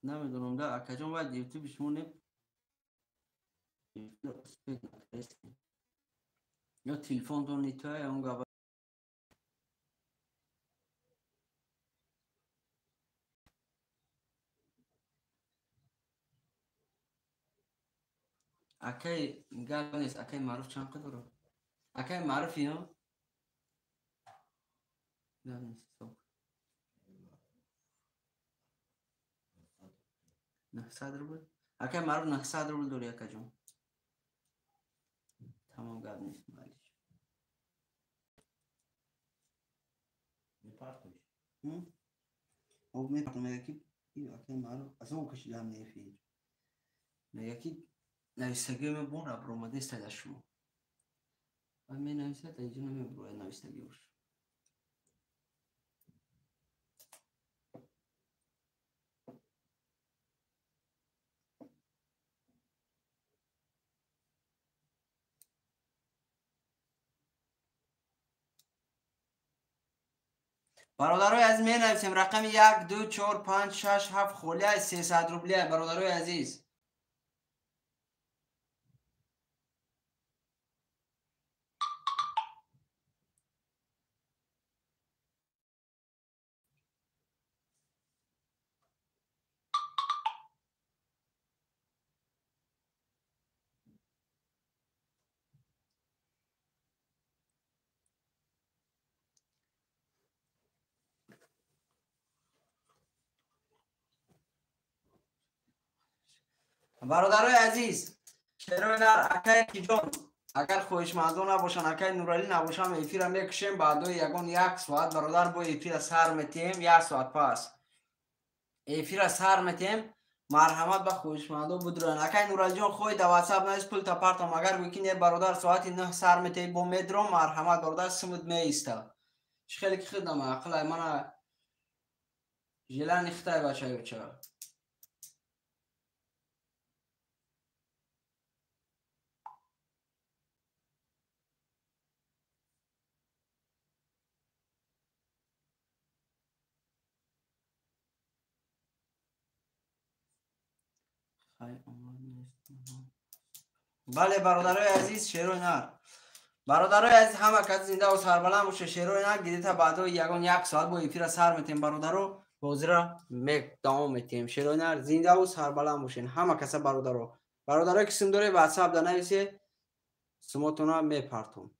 намедонам да акаҷон, вай ютуби шумо не ё телефонтон нитоя он гап. Акай гап нест, акай Маъруф чанд қад дорад? Акай Маъруф ё? Гап нест. 900 рубл? Акай Маъруф 900 рубл дорӣ, акаҷон. Тамом, гап нест, малиш. Мепартош. Об мепартом, мега ки акай Маъруф аз он кашидам нефир. Мега ки нависагиҳои ма бора баромадест аз шумо. Ва менависад, инҷо намебурояд нависагиҳош. Бародарои азиз, менависем рақами 1 2 4 5 6 7 холӣ ай 300 рубли ай, бародарои азиз. Бародарои азиз, шерои нар, акай киҷон, агар хоҳишмандон набошанд, акай Нуралӣ набошам, эфира мекушем. Баъдои ягон як соат, бародар, бо эфира сар метиҳем, як соат пас эфира сар метиҳем. Марҳамат ба хоҳишмандо будуранд. Акай Нуралиҷон, хоҳи да ватсап навис, пул тапартам. Агар гӯй ки не, бародар, соати 9 сар метиҳӣ, бо медром, марҳамат, бародар, симуд меиста. Чӣ хеле ки хидам ақлай мана желани хитай бачаюча. Бале, бародарои азиз, шерои нар, бародарои азиз, ҳама кас зиндаву сарбаланд боша. Шерои нар, гидита баъдои ягон як соат бо эфира сар метиҳем, бародаро, бозира давом метиҳем. Шерои нар, зиндаву сарбаланд бошен ҳама каса, бародаро. Бародарое ки сум доред, ватсап да нависе, сумотона мепартом.